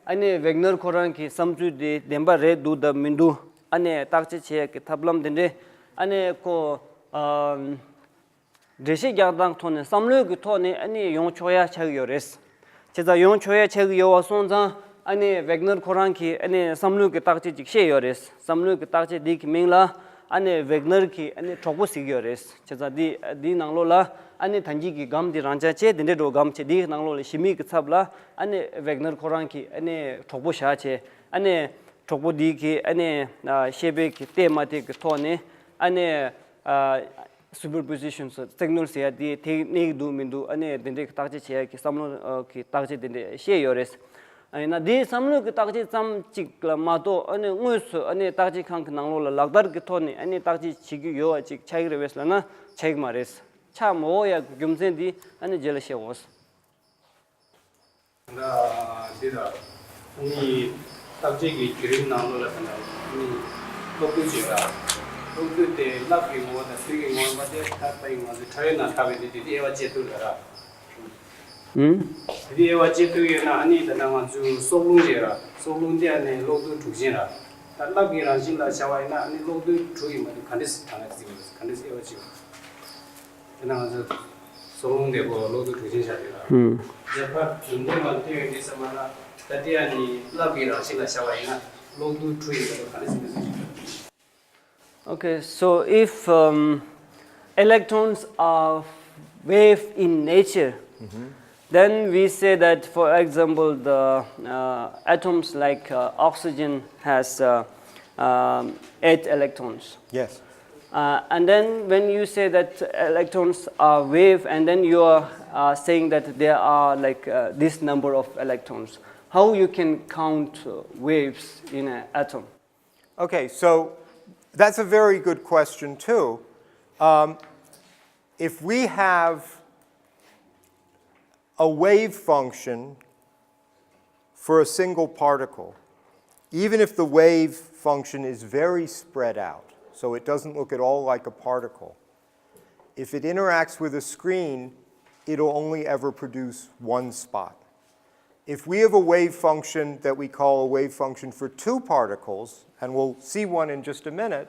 ཨ་ནི་ཝེག་ནར་ཁོ་རང་གི་བསམ་ཚུལ་དེ་བདེན་པ་རེད་འདུག་དང་མི་འདུག་ཨ་ནི་བརྟག་དཔྱད་བྱེད་ཡག་གི་ཐབས་ལམ་དེ་འདྲས་ཨ་ནི་ཁོ་ཨ་འགྲེལ་བཤད་རྒྱག་སྟངས་ཐོག་ནས་བསམ་བློའི་གི་ཐོག་ནས་ཨ་ནི་ཡོང་ཆོག་ཡ་ཆགས་ཀྱི་ཡོད་རེད། བྱས་ཙང་ཡོང་ཆོག་ཡ་ཆགས་ཀྱི་ཡོད་པ་སོང་ཙང་ཨ་ནི་ཝེག་ནར་ཁོ་རང་གིས་ཨ་ནི་བསམ་བློའི་གི་བརྟག་དཔྱད་ཅིག་བཤད་ཡོད་རེད། བསམ་བློའི་གི་བརྟག་དཔྱད་འདི་གི་མིང་ལ་ཨ་ནི་ཝེག་ནར་གྱི་ཨ་ནི་གྲོགས་པོ་ཟེར་གྱི་ཡོད་རེད། བྱས་ཙང་འདི་འདིའི་ནང་ལོགས་ལ་ཨ་ནི་ད་གིན་གྱི་སྒམ་འདི་རང་འཇགས་བྱས་དེ་འདྲའི་འགྲོ་སྒམ་བྱས་འདིའི་ནང་ལོགས་ལ་ཞི་མི་གི་ཚབ་ལ་ཨ་ནི་ཝེག་ནར་ཁོ་རང་གིས་ཨ་ནི་གྲོགས་པོ་བཞག་བྱས་ཨ་ནི་གྲོགས་པོ་འདི་གི་ཨ་ནི་ཤེས་པའི་གི་བལྟས་མ་བལྟས་གི་ཐོག་ནས་ཨ་ནི། Superposition signal ཟེར་ཡ་དེ་དེ་གནས་ཀྱི་འདུག་མི་འདུག་ཨ་ནི་དེ་འདྲའི་བརྟག་དཔྱད་བྱེད་ཡ་གི་བསམ་བློ་གི་བརྟག་དཔྱད་དེ་འདྲ་བཤད་ཡོད་རེད། ཨ་ཡིན་ན་དེའི་བསམ་བློ་གི་བརྟག་དཔྱད་ཙམ་གཅིག་ལ་མ་གཏོགས་ཨ་ནི་དངོས་སུ་ཨ་ནི་བརྟག་དཔྱད་ཁང་གི་ནང་ལོགས་ལ་ལག་བསྟར་གྱི་ཐོག་ནས་ཨ་ནི་བརྟག་དཔྱད་བྱེད་རྒྱུ་ཡོད་པ་ཅིག་ཆགས་ཀྱི་རེད་པས་ལབ་ན་ཆགས་ཀྱི་མ་རེད། ཆགས་མ་འོང་ཡ་གི་རྒྱུ་མཚན་དེ་ཨ་ནི་རྗེས་ལ་བཤད་འོ། ད་འདི་ལ་ནི་བརྟག་དཔྱད་ཀྱི་བརྒྱུད་རིམ་ནང་ལོགས་ལ་ད་ནི་གློག་རྡུལ་བྱེད་ར། གློག་རྡུལ་དེ་རླབས་ཀྱི་ངོ་བོ་དང་དུས་ཀྱི་ངོ་བོ་མ་དེ་ད་ལྟ་ཡི་ང་ཚོའི་ཁྲ་ཡོལ་ནང་ཁ་བའི་དེ་དེ་དབྱེ་བ་ཕྱེ་ཐུབ་ལ་ར། ཨུམ། དེ་དེ་དབྱེ་བ་ཕྱེ་ཐུབ་ཡོད་ན་ཨ་ནི་ད་ནང་ང་ཚོའི་སྲོག་རླུང་བྱེད་ར། སྲོག་རླུང་དེ་ཨ་ནི་གློག་རྡུལ་དྲུག་ཅན་ར། ད་རླབས་ཀྱི་རང་བཞིན་ལ་བྱ་བ་ཡིན་ན་ཨ་ནི་གློག་རྡུལ་དྲུག་ཡིན་པ་དེ་ག་འདྲས་གྲངས་ཀ་བརྩི་དགོས་ག་འདྲས་དབྱེ་བ་ཕྱེ་དགོས། དེ་ན་ང་ཚོ་སྲོག་རླུང་དེ་གོ་གློག་རྡུལ་དྲུག་ཅན་བཞག་ཡོད་ལ། ཧུམ། རྒྱ་ཕར་རྒྱུན་ལྡན་མ་བསྟན་ཡོད་དུས་ཙམ་པ་ལ་ད་ལྟའི་ཨ་ནི་རླབས་ཀྱི་རང་བཞིན་ལ་བྱ་བ་ཡིན་ན་གློག་རྡུལ་དྲུག་ཡིན་པ་དེ་ག་འདྲས་ཟིན་པའི་ཚུལ་གྱིས། Okay, so if um, electrons are wave in nature, then we say that, for example, the uh, atoms like uh, oxygen has uh, um, eight electrons. Yes. Uh, and then when you say that electrons are wave, and then you are uh, saying that there are like uh, this number of electrons, how you can count uh, waves in an atom? Okay, so that's a very good question too. Um, if we have a wave function for a single particle, even if the wave function is very spread out, so it doesn't look at all like a particle, if it interacts with a screen, it'll only ever produce one spot. If we have a wave function that we call a wave function for two particles, and we'll see one in just a minute,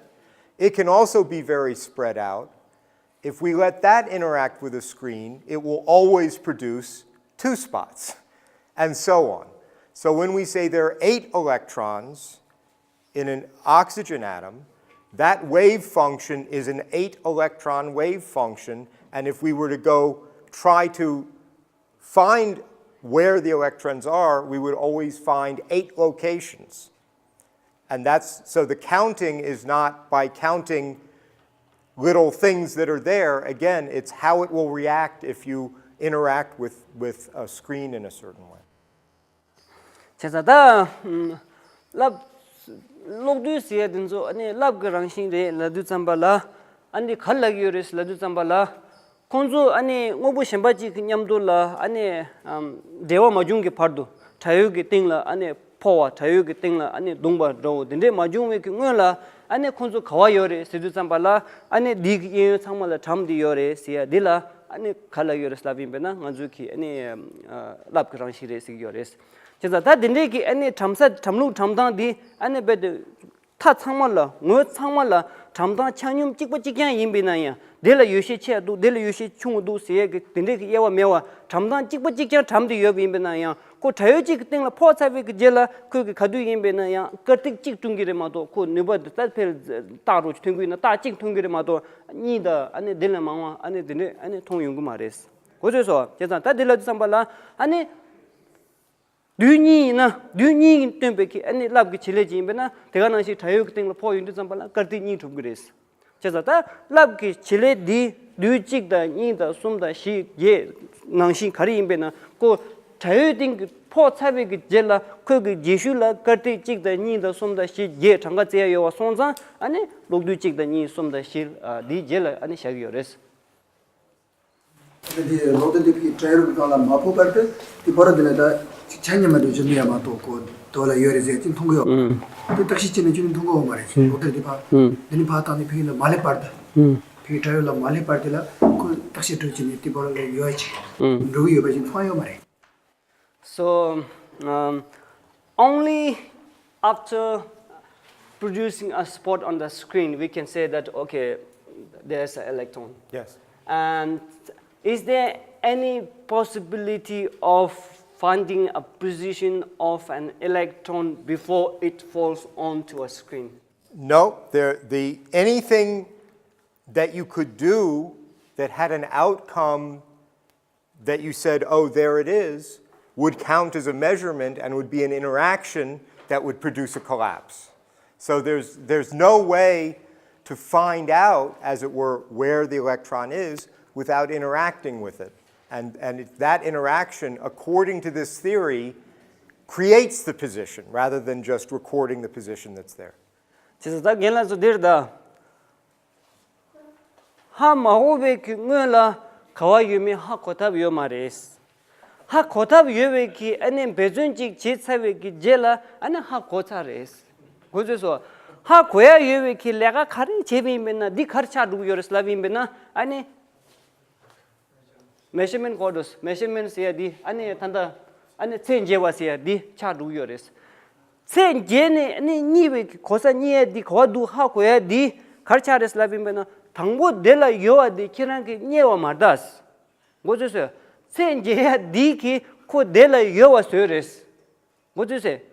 it can also be very spread out. If we let that interact with a screen, it will always produce two spots, and so on. So when we say there are eight electrons in an oxygen atom, that wave function is an eight electron wave function, and if we were to go try to find where the electrons are, we would always find eight locations. And that's so the counting is not by counting little things that are there. Again, it's how it will react if you interact with, with a screen in a certain way. བྱས་ཙང་ད་རླབས་གློག་རྡུལ་ཟེར་ཡ་དེ་ཚོ་ཨ་ནི་རླབས་ཀྱི་རང་བཞིན་རེད་ལབ་དུས་ཙམ་པ་ལ་ཨ་ནི་ག་རེ་ལབ་ཀྱི་ཡོད་རེད་ལབ་དུས་ཙམ་པ་ལ། ཁོང་ཚོ་ཨ་ནི་དངོས་པོ་གཞན་པ་གཅིག་གི་མཉམ་དུ་ལ་ཨ་ནི་འབྲེལ་བ་མ་བྱུང་གི་བར་དུ་དྲ་ཡོལ་གྱི་སྟེང་ལ་ཨ་ནི་ཕོ་བ་དྲ་ཡོལ་གྱི་སྟེང་ལ་ཨ་ནི་བརྡུངས་པ་འདྲ་བོ་དེ་འདྲས་མ་བྱུང་བའི་གི་སྔོན་ལ་ཨ་ནི་ཁོང་ཚོ་ག་བ་ཡོད་རེད་ཟེར་དུས་ཙམ་པ་ལ་ཨ་ནི་འདི་གི་གཡས་གཡོན་ཚང་མ་ལ་གྲམ་འདི་ཡོད་རེད་ཟེར་ཡ་འདི་ལ་ཨ་ནི་ག་ལབ་ཡོད་རེད་ལབ་ཡིན་པས་ན་ང་ཚོས་གི་ཨ་ནི་རླབས་ཀྱི་རང་བཞིན་རེད་ཟེར་གི་ཡོད་རེད། བྱས་ཙང་ད་འདི་འདྲས་གི་ཨ་ནི་གྲམ་ས་གྲམ་ལུགས་གྲམ་སྟངས་འདི་ཨ་ནི་རྦད་དེ། མཐའ་ཚང་མ་ལ་ངོས་ཚང་མ་ལ་གྲམ་སྟངས་ཆ་སྙོམས་གཅིག་པ་གཅིག་རྐྱང་ཡིན་པས་ན་ཡང་དེ་ལ་ཡོ་བྱད་ཆེ་བ་འདུག་དེ་ལ་ཡོ་བྱད་ཆུང་བ་འདུག་ཟེར་ཡས་ཀྱི་དེ་འདྲས་ཀྱི་དབྱེ་བ་མེད་པ་གྲམ་སྟངས་གཅིག་པ་གཅིག་རྐྱང་གྲམ་དེ་ཡོད་པ་ཡིན་པས་ན་ཡང་ ཁོ་དྲ་ཡོལ་གཅིག་གི་སྟེང་ལ་ཕོག་ཚར་བའི་གི་རྗེས་ལ་ཁོས་གི་ག་དུས་ཡིན་པས་ན་ཡང་སྐར་ཐིག་གཅིག་བསྐྲུན་གི་རེད་མ་གཏོགས། ཁོ་ནུས་པ་དེ་ད་ཕེར་རྟགས་རོ་ཐོན་གི་ཡིན་ན་རྟགས་གཅིག་ཐོན་གི་རེད་མ་གཏོགས། གཉིས་དང་ཨ་ནི་དེ་ལས་མང་བ་ཨ་ནི་དེ་འདྲས་ཨ་ནི་མཐོང་ཡོང་གི་མ་རེད། གོ་ཚོད་སོང་། བྱས་ཙང་ད་དེ་ལབ་དུས་ཙམ་པ་ལ་ཨ་ནི། དུས་གཉིས་ཡིན་ན་དུས་གཉིས་ཀྱིས་སྟོན་པའི་གི་ཨ་ནི་རླབས་ཀྱི་བྱེད་ལས་ཅིག་ཡིན་པས་ན། དེ་ག་ནང་བཞིན་དྲ་ཡོལ་གྱི་སྟེང་ལ་ཕོག་ཡོང་དུས་ཙམ་པ་ལ་སྐར་ཐིག་གཉིས་གྲུབ་ཀྱི་རེད། བྱས་ཙང་ད་རླབས་ཀྱི་བྱེད་ལས་འདི་དུས་གཅིག་དང་གཉིས་དང་གསུམ་དང་བཞི་བརྒྱད་ནང་བཞིན་ག་རེ་ཡིན་པས་ན། ཁོ་དྲ་ཡོལ་སྟེང་གི་ཕོག་ཚར་བའི་གི་རྗེས་ལ་ཁོས་གི་རྗེས་ཤུལ་ལ་སྐར་ཐིག་གཅིག་དང་གཉིས་དང་གསུམ་དང་བཞི་བརྒྱད་གྲངས་ཀ་བཙལ་ཡ་ཡོད་པ་སོང་ཙང་། ཨ་ནི་གློག་རྡུལ་གཅིག་དང་གཉིས་གསུམ་དང་བཞི་ཨ་འདིའི་རྗེས་ལ་ཨ་ནི་བཞག་གི་ཡོད་རེད། དེ་གློག་རྡུལ་དེ་ཕའི་དྲ་ཡོལ་གྱི་སྒང་ལ་མ་ཕོག་པར་དུ་དེ་བར་དེ་ལ་ད་ཆ་མཉམ་མ་གཏོགས་ཅི་མི་ཡ་མ་གཏོགས་ཁོ་དོ་ལ་ཡོད་རེད་ཟེར་ཅི་མཐོང་གི་ཡོད། ཨང་། དེ་བརྟག་ཞིབ་བྱས་ནས་ཅི་མཐོང་གི་ཡོད་མ་རེད། ཨང་། གློག་རྡུལ་དེ་ཕ་ཨང་། དེ་ནི་ཕ་བཏང་ནས་ཕའི་ལ་མ་སླེབས་བར་དུ། ཨང་། ཕའི་དྲ་ཡོལ་ལ་མ་སླེབས་བར་དེ་ལ་ཁོ་བརྟག་ཞིབ་སྒྲུབ་བྱས་ནས་དེ་བར་ལ་ཡོད་ཅིག་ཨང་། འགྲོ་གི་ཡོད་པ་ཅི་མཐོང་ཡོད་མ་རེད། So, um, only after producing a spot on the screen, we can say that, okay, there's an electron. Yes. And is there any possibility of finding a position of an electron before it falls onto a screen? No, there, the, anything that you could do that had an outcome that you said, "Oh, there it is," would count as a measurement and would be an interaction that would produce a collapse. So there's, there's no way to find out, as it were, where the electron is without interacting with it. And, and it, that interaction, according to this theory, creates the position rather than just recording the position that's there. བྱས་ཙང་ད་རྒན་ལགས་ཚོ་འདིར་ད། ཧ་མ་གོ་བའི་གི་སྔོན་ལ་ག་བ་ཡོད་མེད་ཧ་གོ་ཐབས་ཡོད་མ་རེད། ཧ་གོ་ཐབས་ཡོད་པའི་གི་ཨ་ནི་འབད་བརྩོན་ཅིག་བྱས་ཚར་བའི་གི་རྗེས་ལ་ཨ་ནི་ཧ་གོ་ཚར་རེད། གོ་ཚོད་སོང་། ཧ་གོ་ཡ་ཡོད་པའི་གི་ལས་ཀ་ག་རེ་བྱས་པ་ཡིན་པས་ན། འདི་ག་རེ་ཆགས་འགྲོ་གི་ཡོད་རེད་ལབ་ཡིན་པས་ན། ཨ་ནི། མེ་ཤར་མེན་ཊི་གོ་འགྲོ། མེ་ཤར་མེན་ཊི་ཟེར་ཡ་འདི་ཨ་ནི་ད་ལྟ་ཨ་ནི་ཚད་འཇལ་བ་ཟེར་ཡ་འདི་ཆགས་འགྲོ་གི་ཡོད་རེད། ཚད་འཇལ་ནས་ཨ་ནི་རྙེད་པའི་གོ་ས་རྙེད་ཡ་འདི་ག་བ་འདུག་ཧ་གོ་ཡ་འདི་ག་རེ་ཆགས་རེད་ལབ་ཡིན་པས་ན། དང་པོ་དེ་ལ་ཡོད་པ་འདི་ཁྱེད་རང་གིས་རྙེད་པ་མ་རེད་ད། གོ་ཚོད་སོང་། ཚད་འཇལ་ཡ་འདི་གིས་ཁོ་དེ་ལ་ཡོད་པ་བཟོས་རེད། གོ་ཚོད་སོང་།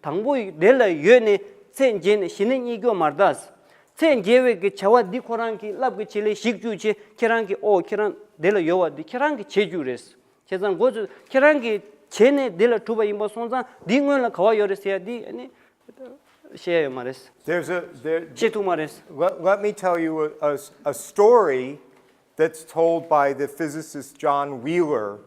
དང་པོ་དེ་ལ་ཡོད་ནས་ཚད་འཇལ་ནས་གཞི་ནས་རྙེད་རྒྱུ་མ་རེད་ད། ཚད་འཇལ་བའི་གི་བྱ་བ་འདི་ཁོ་རང་གི་རླབས་ཀྱི་བྱེད་ལས་ཞིག་བཅུག་བྱས། ཁྱེད་རང་གིས་ཨོ་ཁྱེད་རང་དེ་ལ་ཡོད་པ་འདི་ཁྱེད་རང་གིས་བྱེད་རྒྱུ་རེད། བྱས་ཙང་གོ་ཚོད་ཁྱེད་རང་གིས་བྱས་ནས་དེ་ལ་གྲུབ་པ་ཡིན་པ་སོང་ཙང་འདི་སྔོན་ལ་ག་བ་ཡོད་རེད་ཟེར་ཡ་འདི་ཨ་ནི་བཤད་ཡ་ཡོད་མ་རེད། There's a, there, བཤད་ཐུབ་མ་རེད། Let, let me tell you a, a, a story that's told by the physicist John Wheeler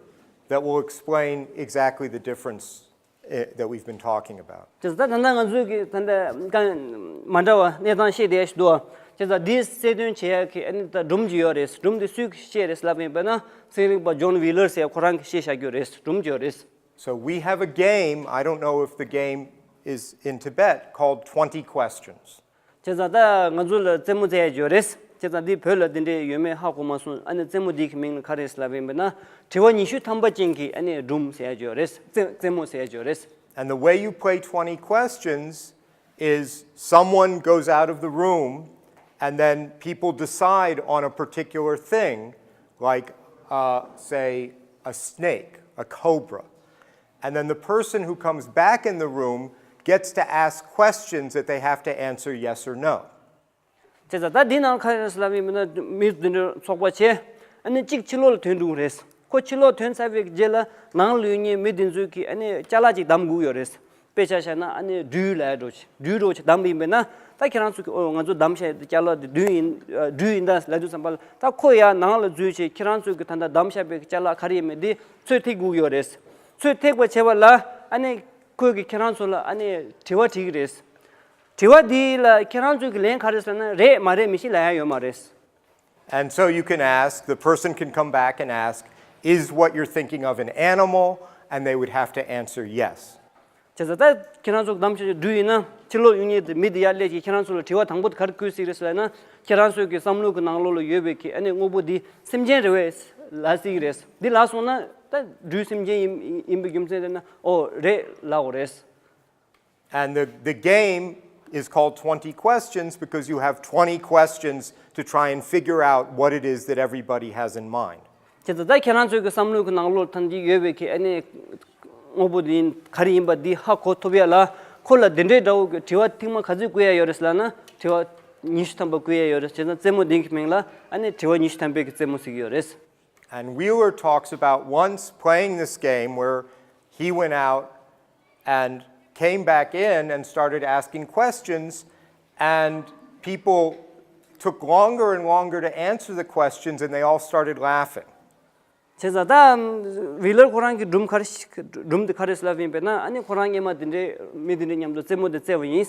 that will explain exactly the difference, eh, that we've been talking about. བྱས་ཙང་ད་ད་ལྟ་ང་ཚོས་ཀྱི་ད་ལྟ་གང་མ་འདྲ་བ་གནས་སྟངས་བཤད་བསྡད་ཞིག་འདུག་བྱས་ཙང་འདི་གསལ་སྟོན་བྱེད་ཡག་གི་ཨ་ནི་ད་སྒྲུང་ཅིག་ཡོད་རེད། སྒྲུང་འདི་སུས་བཤད་རེད་ལབ་ཡིན་པས་ན། ཚན་རིག་པ་ཇོན་ཝི་ལར་ཟེར་ཁོ་རང་གིས་བཤད་བཞག་རྒྱུ་རེད། སྒྲུང་ཅིག་ཡོད་རེད། So we have a game, I don't know if the game is in Tibet, called twenty questions. བྱས་ཙང་ད་ང་ཚོ་ལ་རྩེད་མོ་རྩེ་ཡ་ཅིག་ཡོད་རེད། བྱས་ཙང་འདི་བོད་ལ་འདི་འདྲས་ཡོད་མེད་ཧ་གོ་མ་སོང་། ཨ་ནི་རྩེད་མོ་འདི་གི་མིང་ལ་ག་རེ་ཟེར་ལབ་ཡིན་པས་ན། དྲི་བ་ཉི་ཤུ་ཐམ་པ་ཅན་གྱི་ཨ་ནི་སྒྲུང་ཟེར་ཡ་ཅིག་ཡོད་རེད། རྩེད་རྩེད་མོ་ཟེར་ཡ་ཅིག་ཡོད་རེད། And the way you play twenty questions is someone goes out of the room and then people decide on a particular thing, like, uh, say, a snake, a cobra. And then the person who comes back in the room gets to ask questions that they have to answer yes or no. བྱས་ཙང་ད་འདི་ནང་ག་རེ་ཟེར་ལབ་ཡིན་པས་ན། མི་འདི་འདྲ་ཚོགས་པ་བྱས། ཨ་ནི་གཅིག་ཕྱི་ལོགས་ལ་ཐོན་འགྲོ་གི་རེད། ཁོ་ཕྱི་ལོགས་ཐོན་ཚར་བའི་རྗེས་ལ་ནང་ལ་ཡོད་མཁན་མི་འདི་ཚོས་ཀྱིས་ཨ་ནི་ཅ་ལག་ཅིག་བསྡམས་དགོས་ཡོད་རེད། དཔེ་ཆ་བཞག་ན་ཨ་ནི་སྦྲུལ་ལབ་ཡ་འདྲ་ཅིག་སྦྲུལ་འདྲ་ཅིག་བསྡམས་པ་ཡིན་པས་ན། ད་ཁྱེད་རང་ཚོ་གིས་ཨོ་ང་ཚོ་བསྡམས་བཞག་ཡ་དེ་ཅ་ལག་དེ་སྦྲུལ་ཡིན། ཨ་སྦྲུལ་ཡིན་ད་ལབ་དུས་ཙམ་པ་ལ། ད་ཁོ་ཡར་ནང་ལ་འཛུལ་བྱས་ཁྱེད་རང་ཚོ་གིས་ད་ལྟ་བསྡམས་བཞག་པའི་ཅ་ལག་ག་རེ་ཡིན་མིན་དེ་ཚོད་ཐིག་དགོས་ཡོད་རེད། ཚོད་ཐིག་པ་བྱས་པ་ལ་ཨ་ནི་ཁོས་ཀྱིས་ཁྱེད་རང་ཚོ་ལ་ཨ་ནི་དྲི་བ་དྲིས་ཀྱི་རེད། དྲི་བ་འདི་ལ་ཁྱེད་རང་ཚོ་གི་ལན་ག་རེ་ཟེར་ན། རེད་མ་རེད་མི་ཤེས་ལབ་ཡ་ཡོད་མ་རེད། And so you can ask, the person can come back and ask, "Is what you're thinking of an animal?" And they would have to answer yes. བྱས་ཙང་ད་ཁྱེད་རང་ཚོ་གདམ་ཤ་སྦྲུལ་ཡིན་ན། ཕྱི་ལོགས་ཡོད་མཁན་དེ་མི་དེ་ཡར་སླེབས་ཀྱིས་ཁྱེད་རང་ཚོ་ལ་དྲི་བ་དང་པོ་དེ་ག་རེ་བཀོད་སྲིད་རེད་ཟེར་ན། ཁྱེད་རང་ཚོ་གི་བསམ་བློ་གི་ནང་ལོགས་ལ་ཡོད་པའི་གི་ཨ་ནི་དངོས་པོ་འདི་སེམས་ཅན་རེད་པས་ལབ་སྲིད་ཀྱི་རེད། འདི་ལབ་སོང་ན་ད་སྦྲུལ་སེམས་ཅན་ཡིན་ཡིན་པའི་རྒྱུ་མཚན་དེ་ན། ཨོ་རེད་ལབ་དགོས་རེད། And the, the game is called twenty questions because you have twenty questions to try and figure out what it is that everybody has in mind. བྱས་ཙང་ད་ཁྱེད་རང་ཚོའི་གི་བསམ་བློའི་གི་ནང་ལོགས་ཐོན་གྱི་ཡོད་པའི་གི་ཨ་ནི་ དངོས་པོ་འདི་ག་རེ་ཡིན་པ་འདི་ཧ་གོ་ཐུབ་ཡ་ལ། ཁོ་ལ་འདི་འདྲའི་འདྲ་བོ་གི་དྲི་བ་ཐེངས་མ་ག་ཚོད་བསྐུར་ཡ་ཡོད་རེད་ལབ་ན། དྲི་བ་ཉི་ཤུ་ཐམ་པ་བསྐུར་ཡ་ཡོད་རེད། བྱས་ཙང་རྩེད་མོ་འདི་གི་མིང་ལ་ཨ་ནི་དྲི་བ་ཉི་ཤུ་ཐམ་པའི་གི་རྩེད་མོ་ཟེར་གྱི་ཡོད་རེད། And Wheeler talks about once playing this game where he went out and came back in and started asking questions, and people took longer and longer to answer the questions, and they all started laughing. བྱས་ཙང་ད་ཝི་ལར་ཁོ་རང་གི་སྒྲུང་ག་རེ་སྒྲུང་དེ་ག་རེ་ལབ་ཡིན་པས་ན། ཨ་ནི་ཁོ་རང་སྔོན་མ་དེ་འདྲའི་མི་དེ་འདྲའི་མཉམ་དུ་རྩེད་མོ་དེ་རྩེ་བ་ཡིན།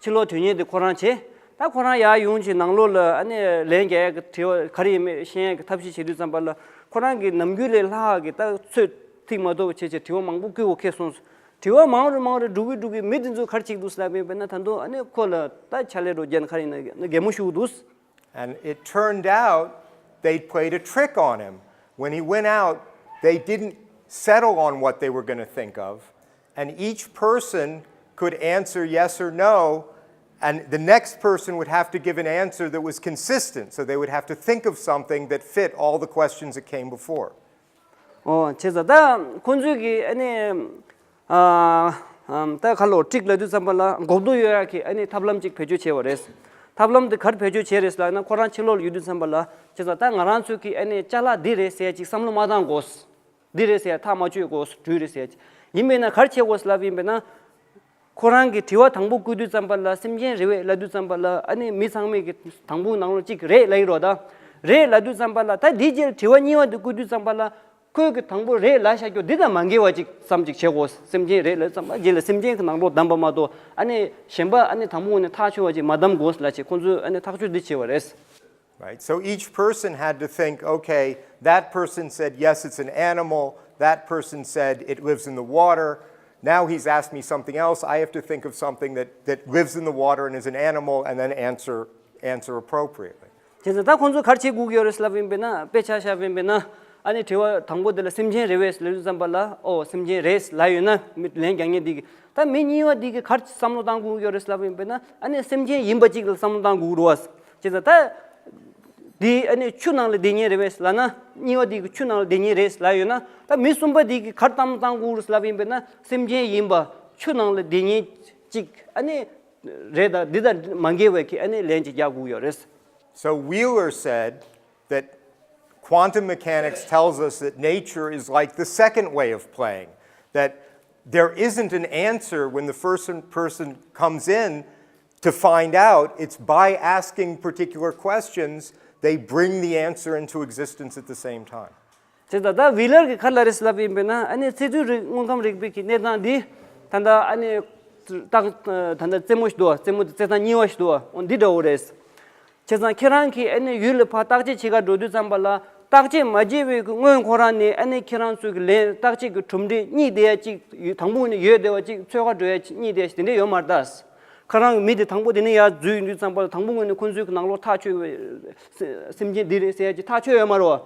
ཕྱི་ལོགས་དོན་གཉེར་དེ་ཁོ་རང་བྱས། ད་ཁོ་རང་ཡར་ཡོང་བྱས་ནང་ལོགས་ལ་ཨ་ནི་ལན་རྒྱག་ཡག་གི་དྲི་བ་ག་རེ་ཡིན་མེད་ཤེས་ཡག་གི་ཐབས་ཤེས་བྱེད་དུས་ཙམ་པ་ལ། ཁོ་རང་གི་ནམ་རྒྱུན་ལས་ལྷག་གི་ད་ཚོད་ཐིག་མ་ཐུབ་བྱས་བྱས་དྲི་བ་མང་པོ་བསྐུར་བ་ཁེལ་སོང་། དྲི་བ་མང་རུ་མང་རུ་འགྲོ་གི་འགྲོ་གི་མི་དེ་ཚོ་ག་རེ་བྱེད་ཀྱི་འདུག་ལབ་ཡིན་པས་ན། ད་དུང་ཨ་ནི་ཁོ་ལ་ད་ཕྱག་ལས་རོགས་རྒྱག་ན་ག་རེ་ཡིན་ན་གད་མོ་ཤོར་གྱི་འདུག And it turned out they played a trick on him. When he went out, they didn't settle on what they were going to think of, and each person could answer yes or no, and the next person would have to give an answer that was consistent. So they would have to think of something that fit all the questions that came before. ཨོ་བྱས་ཙང་ད་ཁོང་ཚོས་ཀྱི་ཨ་ནི་ཨ་ཨམ་ད་ཁ་ལོ་ཊིག་ལབ་དུས་ཙམ་པ་ལ་གོ་བསྡུར་ཡོང་ཡག་གི་ཨ་ནི་ཐབས་ལམ་ཅིག་བེད་སྤྱོད་བྱས་པ་རེད། ཐབས་ལམ་དེ་ག་རེ་བེད་སྤྱོད་བྱས་རེད་ལབ་ན། ཁོ་རང་ཕྱི་ལོགས་ལ་ཡོད་དུས་ཙམ་པ་ལ། བྱས་ཙང་ད་ང་རང་ཚོས་ཀྱི་ཨ་ནི་ཅ་ལག་འདི་རེད་ཟེར་ཡག་ཅིག་བསམ་བློ་མ་བཏང་དགོས། འདི་རེད་ཟེར་ཡག་ཐག་མ་གཅོད་དགོས། འདི་རེད་ཟེར་ཡག་ཅིག་ཡིན་པས་ན་ག་རེ་བྱེད་དགོས་ལབ་ཡིན་པས་ན། ཁོ་རང་གིས་དྲི་བ་དང་པོ་བསྐུར་དུས་ཙམ་པ་ལ་སེམས་ཅན་རེད་པས་ལབ་དུས་ཙམ་པ་ལ། ཨ་ནི་མི་ཚང་མས་ཀྱི་དང་པོ་ནང་ལོགས་གཅིག་རེད་ལབ་ཀྱི་རེད་པ། ད་རེད་ལབ་དུས་ཙམ་པ་ལ། ད་འདིའི་རྗེས་ལ་དྲི་བ་གཉིས་པ་དེ་བསྐུར་དུས་ཙམ་པ་ལ། ཁོས་ཀྱི་དང་པོ་རེད་ལབ་བཞག་རྒྱུ་འདི་དང་མ་འགལ་བ་ཅིག་བསམ་ཅིག་བྱེད་དགོས། སེམས་ཅན་རེད་ལབ་ཙམ་པ་རྗེས་ལ་སེམས་ཅན་གྱི་ནང་ལོགས་བསྡམས་པ་མ་གཏོགས། ཨ་ནི་གཞན་པ་ཨ་ནི་དང་པོ་ནས་ཐག་ཆོད་པ་ཅིག་མ་བསྡམས་དགོས་ལབ་བྱས། ཁོང་ཚོས་ཨ་ནི་ཐག་གཅོད་འདི་བྱས་པ་རེད། Right? So each person had to think, okay, that person said, yes, it's an animal, that person said, it lives in the water. Now he's asked me something else. I have to think of something that, that lives in the water and is an animal, and then answer, answer appropriately. བྱས་ཙང་ད་ཁོང་ཚོས་ག་རེ་བྱེད་དགོས་ཀྱི་ཡོད་རེད་ལབ་ཡིན་པས་ན། དཔེ་ཆ་བཞག་པ་ཡིན་པས་ན། ཨ་ནི་དྲི་བ་དང་པོ་དེ་ལ་སེམས་ཅན་རེད་པས་ལབ་དུས་ཙམ་པ་ལ། ཨོ་སེམས་ཅན་རེད་ལབ་ཡོད་ན། མི་ལན་རྒྱག་མཁན་འདི་གིས། ད་མི་གཉིས་པ་འདི་གིས་ག་རེ་བསམ་བློ་བཏང་དགོས་ཀྱི་ཡོད་རེད་ལབ་ཡིན་པས་ན། ཨ་ནི་སེམས་ཅན་ཡིན་པ་ཅིག་ལ་བསམ་བློ་བཏང་དགོས་ཀྱི་རེད་པ། བྱས་ཙང་ད་འདི་ཨ་ནི་ཆུ་ནང་ལ་བསྡད་མཁན་རེད་པས་ལབ་ན། གཉིས་པ་འདི་གིས་ཆུ་ནང་ལ་བསྡད་མཁན་རེད་ལབ་ཡོད་ན། ད་མི་གསུམ་པ་འདི་གིས་ག་རེ་བསམ་བློ་བཏང་དགོས་ཀྱི་རེད་ལབ་ཡིན་པས་ན། སེམས་ཅན་ཡིན་པ་ཆུ་ནང་ལ་བསྡད་མཁན་ཅིག་ཨ་ནི་རེད། ད་འདི་དང་མ་འགལ་བའི་གི་ཨ་ནི་ལན་ཅིག་རྒྱག་དགོས་ཀྱི་ཡོད་རེད། So Wheeler said that quantum mechanics tells us that nature is like the second way of playing, that there isn't an answer when the first person comes in to find out. It's by asking particular questions, they bring the answer into existence at the same time. དེ་ད་ལྟ་ཝི་ལར་གྱིས་ག་རེ་ལབ་རེད་ལབ་ཡིན་པས་ན། ཨ་ནི་བརྩི་དུས་རིག་དངོས་ཁམས་རིག་པའི་གི་གནས་སྟངས་འདི་ད་ལྟ་ཨ་ནི་རྟགས་ད་ལྟ་རྩེད་མོ་ཞིག་འདུག་རྩེད་མོ་དེ་རྩེད་སྟངས་གཉིས་པ་ཞིག་འདུག་འོ་འདི་འདྲ་བོ་རེད། བྱས་ཙང་ཁྱེད་རང་གིས་ཨ་ནི་ཡུལ་ལ་ཕར་བརྟག་དཔྱད་བྱེད་ག་འགྲོ་དུས་ཙམ་པ་ལ། བརྟག་དཔྱད་མ་བྱས་པའི་གི་སྔོན་ཁོ་རང་ནས་ཨ་ནི་ཁྱེད་རང་ཚོའི་གི་ལན་བརྟག་དཔྱད་ཀྱི་གྲུབ་འབྲས་རྙེད་བསྡད་ཡ་ཅིག་དང་པོ་ནས་ཡོད་བསྡད་པ་ཅིག་འཚོལ་ག་འགྲོ་ཡ་ཅིག་རྙེད་བསྡད་ཡ་ཅིག་དེ་འདྲ་ཡོད་མ་རེད་ད། ཁོ་རང་གི་མི་དེ་དང་པོ་དེ་ནས་ཡར་འཛུལ་ཡོང་དུས་ཙམ་པ་ལ། དང་པོ་ངོས་ནས་ཁོ་ཚོའི་གི་ནང་ལོགས་ཐག་ཆོད་པའི་སེམས་ཅན་འདི་རེད་ཟེར་ཡ་ཅིག་ཐག་ཆོད་ཡོད་མ་རེད་བ།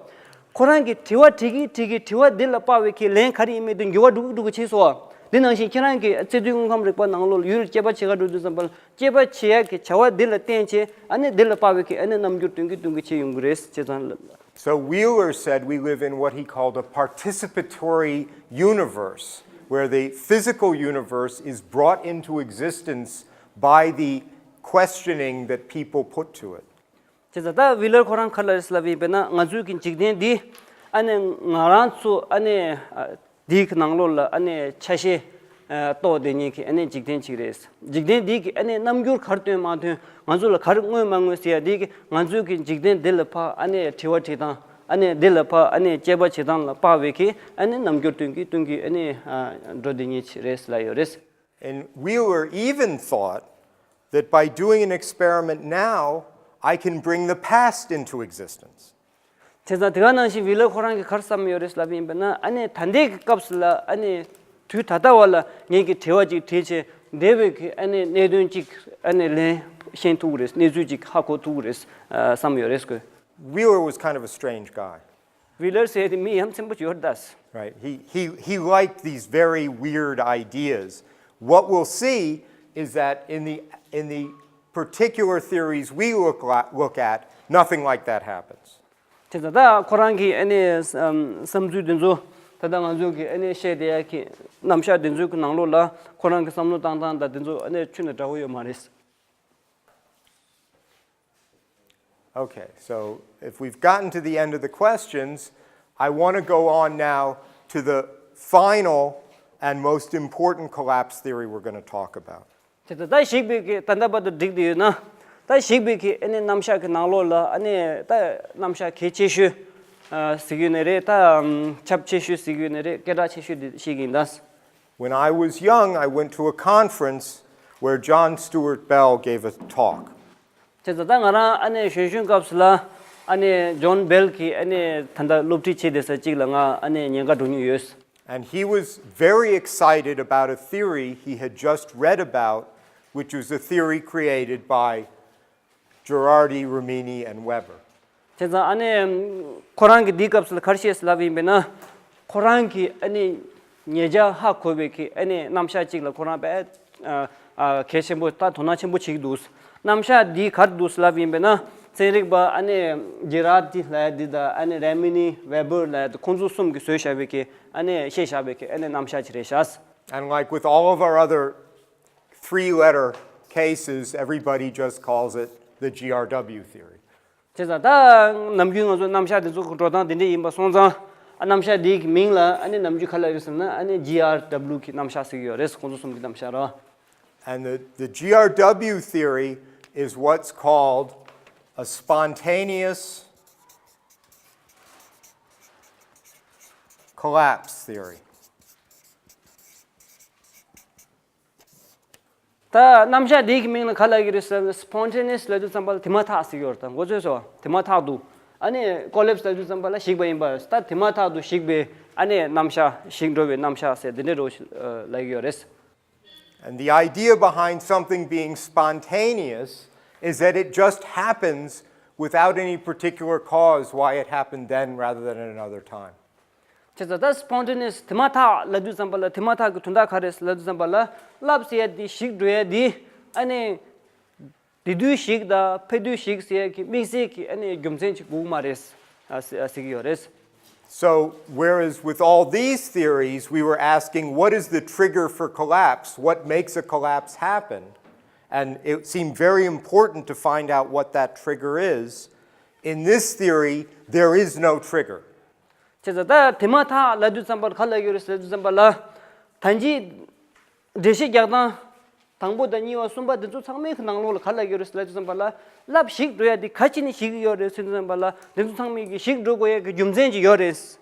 ཁོ་རང་གིས་དྲི་བ་དྲི་གིན་དྲི་གིན་དྲི་བ་འདི་ལ་དཔག་པའི་གི་ལན་ག་རེ་ཡིན་མིན་དེ་འགྱུར་བ་འགྲོ་གིན་འགྲོ་གིན་བྱས་སོང་བ། འདི་ནང་བཞིན་ཁྱེད་རང་གིས་བརྩི་དུས་དངོས་ཁམས་རིག་པ་ནང་ལོགས་ལ་ཡུལ་དཔྱད་པ་བྱེད་ག་འགྲོ་དུས་ཙམ་པ་ལ། དཔྱད་པ་བྱེད་ཡ་གི་བྱ་བ་འདི་ལ་བརྟེན་བྱས་ཨ་ནི་འདི་ལ་དཔག་པའི་གི་ཨ་ནི་རྣམ་འགྱུར་སྟོན་གིན་སྟོན་གིན་བྱས་ཡོང་གི་རེད་ཅེས་ཙང་། So Wheeler said we live in what he called a participatory universe, where the physical universe is brought into existence by the questioning that people put to it. བྱས་ཙང་ད་ཝི་ལར་ཁོ་རང་ག་རེ་ལབ་རེད་ལབ་ཡིན་པས་ན། ང་ཚོའི་གི་འཇིག་རྟེན་འདི་ཨ་ནི་ང་རང་ཚོ་ཨ་ནི་ཨ་འདིའི་གི་ནང་ལོགས་ལ་ཨ་ནི་ཆ་ཤས་ཨ་གཏོགས་བསྡད་མཁན་གྱི་ཨ་ནི་འཇིག་རྟེན་ཅིག་རེད། འཇིག་རྟེན་འདིའི་གི་ཨ་ནི་རྣམ་འགྱུར་ག་རེ་སྟོན་མ་སྟོན། ང་ཚོ་ལ་ག་རེ་མངོན་མ་མངོན་ཟེར་ཡ་འདིའི་གི་ང་ཚོའི་གི་འཇིག་རྟེན་འདི་ལ་ཕར་ཨ་ནི་དྲི་བ་དྲི་སྟངས། ཨ་ནི་འདི་ལ་ཕར་ཨ་ནི་དཔྱད་པ་བྱེད་སྟངས་ལ་དཔག་པའི་གི་ཨ་ནི་རྣམ་འགྱུར་སྟོན་གིན་སྟོན་གིན་ཨ་ནི་ཨ་འགྲོ་བསྡད་མཁན་ཅིག་རེད་ལབ་ཡོད་རེད། And Wheeler even thought that by doing an experiment now, I can bring the past into existence. བྱས་ཙང་དེ་ག་ནང་བཞིན་ཝི་ལར་ཁོ་རང་གིས་ག་རེ་བསམ་ཡོད་རེད་ལབ་ཡིན་པས་ན། ཨ་ནི་ད་ལྟའི་གི་སྐབས་སུ་ལ་ཨ་ནི་དུས་ད་ལྟ་བ་ལ་ངས་ཀྱི་དྲི་བ་ཅིག་དྲིས་བྱས་འདས་པའི་གི་ཨ་ནི་གནད་དོན་ཅིག་ཨ་ནི་ལན་ཤེས་ཐུབ་ཀྱི་རེད། གནས་ཚུལ་ཅིག་ཧ་གོ་ཐུབ་ཀྱི་རེད་བསམ་ཡོད་རེད་ཁོས། Wheeler was kind of a strange guy. ཝི་ལར་ཟེར་དེ་མི་ཡ་མཚན་པོ་ཅིག་ཡོད་རེད་ད། Right. He, he, he liked these very weird ideas. What we'll see is that in the, in the particular theories we look, la- look at, nothing like that happens. དེ་ད་ལྟ་ཁོ་རང་གི་ཨ་ནི་བསམ་བསམ་ཚུལ་དེ་ཚོ་ ད་ལྟ་ང་ཚོ་གི་ཨ་ནི་བཤད་བསྡད་ཡ་གི་རྣམ་གཞག་དེ་ཚོའི་གི་ནང་ལོགས་ལ་ཁོ་རང་གི་བསམ་བློ་བཏང་སྟངས་དང་དེ་ཚོ་ཨ་ནི་ཁྱོན་ནས་འདྲ་བོ་ཡོད་མ་རེད། Okay, so if we've gotten to the end of the questions, I want to go on now to the final and most important collapse theory we're going to talk about. དེ་ད་ད་ཞིག་པའི་གི་ད་ལྟ་བར་དུ་འགྲིག་བསྡད་ཡོད་ན། ད་ཞིག་པའི་གི་ཨ་ནི་རྣམ་གཞག་གི་ནང་ལོགས་ལ་ཨ་ནི་ད་རྣམ་གཞག་གལ་ཆེ་ཤོས་ཨ་ཟེར་གྱི་ཡོད་ནི་རེད། ད་ཨམ་ཁྱབ་ཆེ་ཤོས་ཟེར་གྱི་ཡོད་ནི་རེད། སྐད་གྲགས་ཆེ་ཤོས་དེ་ཞིག་ཡིན་ད། When I was young, I went to a conference where John Stuart Bell gave a talk. བྱས་ཙང་ད་ང་རང་ཨ་ནི་གཞོན་གཞོན་སྐབས་སུ་ལ་ཨ་ནི་ཇོན་བེལ་གྱིས་ཨ་ནི་ད་ལྟ་སློབ་ཁྲིད་བྱེད་བསྡད་ས་གཅིག་ལ་ང་ཨ་ནི་ཉེན་ཁ་འགྲོ་མྱོང་ཡོད། And he was very excited about a theory he had just read about, which was a theory created by Girardi, Ramini, and Weber. བྱས་ཙང་ཨ་ནི་ཁོ་རང་གིས་འདིའི་སྐབས་སུ་ལ་ག་རེ་བཤད་ཟེར་ལབ་ཡིན་པས་ན། ཁོ་རང་གིས་ཨ་ནི་ཉེ་ཆར་ཧ་གོ་བའི་གི་ཨ་ནི་རྣམ་གཞག་ཅིག་ལ་ཁོ་རང་དཔེ་ཨ་ཨ་གལ་ཆེན་པོ་ད་དོ་སྣང་ཆེན་པོ་བྱེད་ཀྱི་འདུག་རྣམ་གཞག་འདི་ག་རེ་འདུག་ཟེར་ལབ་ཡིན་པས་ན། ཚན་རིག་པ་ཨ་ནི་ཇི་ར་ཏི་ལབ་ཡ་འདི་དང་ཨ་ནི་རེ་མི་ནི་ཝེ་བར་ལབ་ཡ་འདི་ཁོང་ཚོ་གསུམ་གྱིས་བཟོས་བཞག་པའི་གི་ཨ་ནི་བཤད་བཞག་པའི་གི་ཨ་ནི་རྣམ་གཞག་ཅིག་རེད་ཤག And like with all of our other three letter cases, everybody just calls it the G R W theory. བྱས་ཙང་ད་ནམ་རྒྱུན་ང་ཚོ་རྣམ་གཞག་འདི་ཚོ་གི་འགྲོ་སྟངས་འདི་འདྲ་ཡིན་པ་སོང་ཙང་། ཨ་རྣམ་གཞག་འདིའི་གི་མིང་ལ་ཨ་ནི་ནམ་རྒྱུན་ག་ལབ་ཡོད་ཟེར་ན་ཨ་ནི་ཇི་ཨར་ཌབ་ལུ་གི་རྣམ་གཞག་ཟེར་གྱི་ཡོད་རེད། ཁོང་ཚོ་གསུམ་གྱི་རྣམ་གཞག་ར། And the, the G R W theory is what's called a spontaneous collapse theory. ད་རྣམ་གཞག་འདིའི་གི་མིང་ལ་ག་ལབ་ཀྱི་རེད་ཟེར་ན། སྤོན་ཊེ་ནི་ཡས་ལབ་དུས་ཙམ་པ་ལ་དེ་མ་ཐག་ཟེར་གྱི་ཡོད་རེད། ད་མགོ་ཚོས་སོ་དེ་མ་ཐག་ཏུ་ཨ་ནི་ཀོ་ལེབ་སི་ལབ་དུས་ཙམ་པ་ལ་ཞིག་པ་ཡིན་པ། ད་དེ་མ་ཐག་ཏུ་ཞིག་པའི་ཨ་ནི་རྣམ་གཞག་ཞིག་འགྲོ་བའི་རྣམ་གཞག་ཟེར་འདི་འདྲ་རོ་ལབ་ཀྱི་ཡོད་རེད། And the idea behind something being spontaneous is that it just happens without any particular cause why it happened then rather than at another time. བྱས་ཙང་ད་སྤོན་ཊེ་ནི་ཡས་དེ་མ་ཐག་ལབ་དུས་ཙམ་པ་ལ་དེ་མ་ཐག་གི་དོན་དག་ག་རེ་ཟེར་ལབ་དུས་ཙམ་པ་ལ། རླབས་ཟེར་ཡ་དེ་ཞིག་འགྲོ་ཡ་དེ་ཨ་ནི་དེ་དུས་ཞིག་དང་ཕ་དུས་ཞིག་ཟེར་ཡ་གི་དམིགས་བསལ་གྱི་ཨ་ནི་རྒྱུ་མཚན་ཅིག་དགོས་མ་རེད་ཟེར་གྱི་ཡོད་རེད། So, whereas with all these theories, we were asking what is the trigger for collapse? What makes a collapse happen? And it seemed very important to find out what that trigger is. In this theory, there is no trigger. བྱས་ཙང་ད་དེ་མ་ཐག་ལབ་དུས་ཙམ་པར་ག་ལབ་ཡོད་རེད་ཟེར་དུས་ཙམ་པ་ལ། ད་གིན་འགྲེལ་བཤད་རྒྱག་སྟངས་དང་པོ་དང་གཉིས་པ་གསུམ་པ་འདི་ཚོ་ཚང་མའི་གི་ནང་ལོགས་ལ་ག་ལབ་ཡོད་རེད་ཟེར་ལབ་དུས་ཙམ་པ་ལ། རླབས་ཞིག་འགྲོ་ཡ་འདི་ག་ཅི་ནས་ཞིག་ཡོད་རེད་ཟེར་དུས་ཙམ་པ་ལ། འདི་ཚོ་ཚང་མའི་གི་ཞིག་འགྲོ་དགོས་ཡ་གི་རྒྱུ་མཚན་ཅིག་ཡོད་རེད་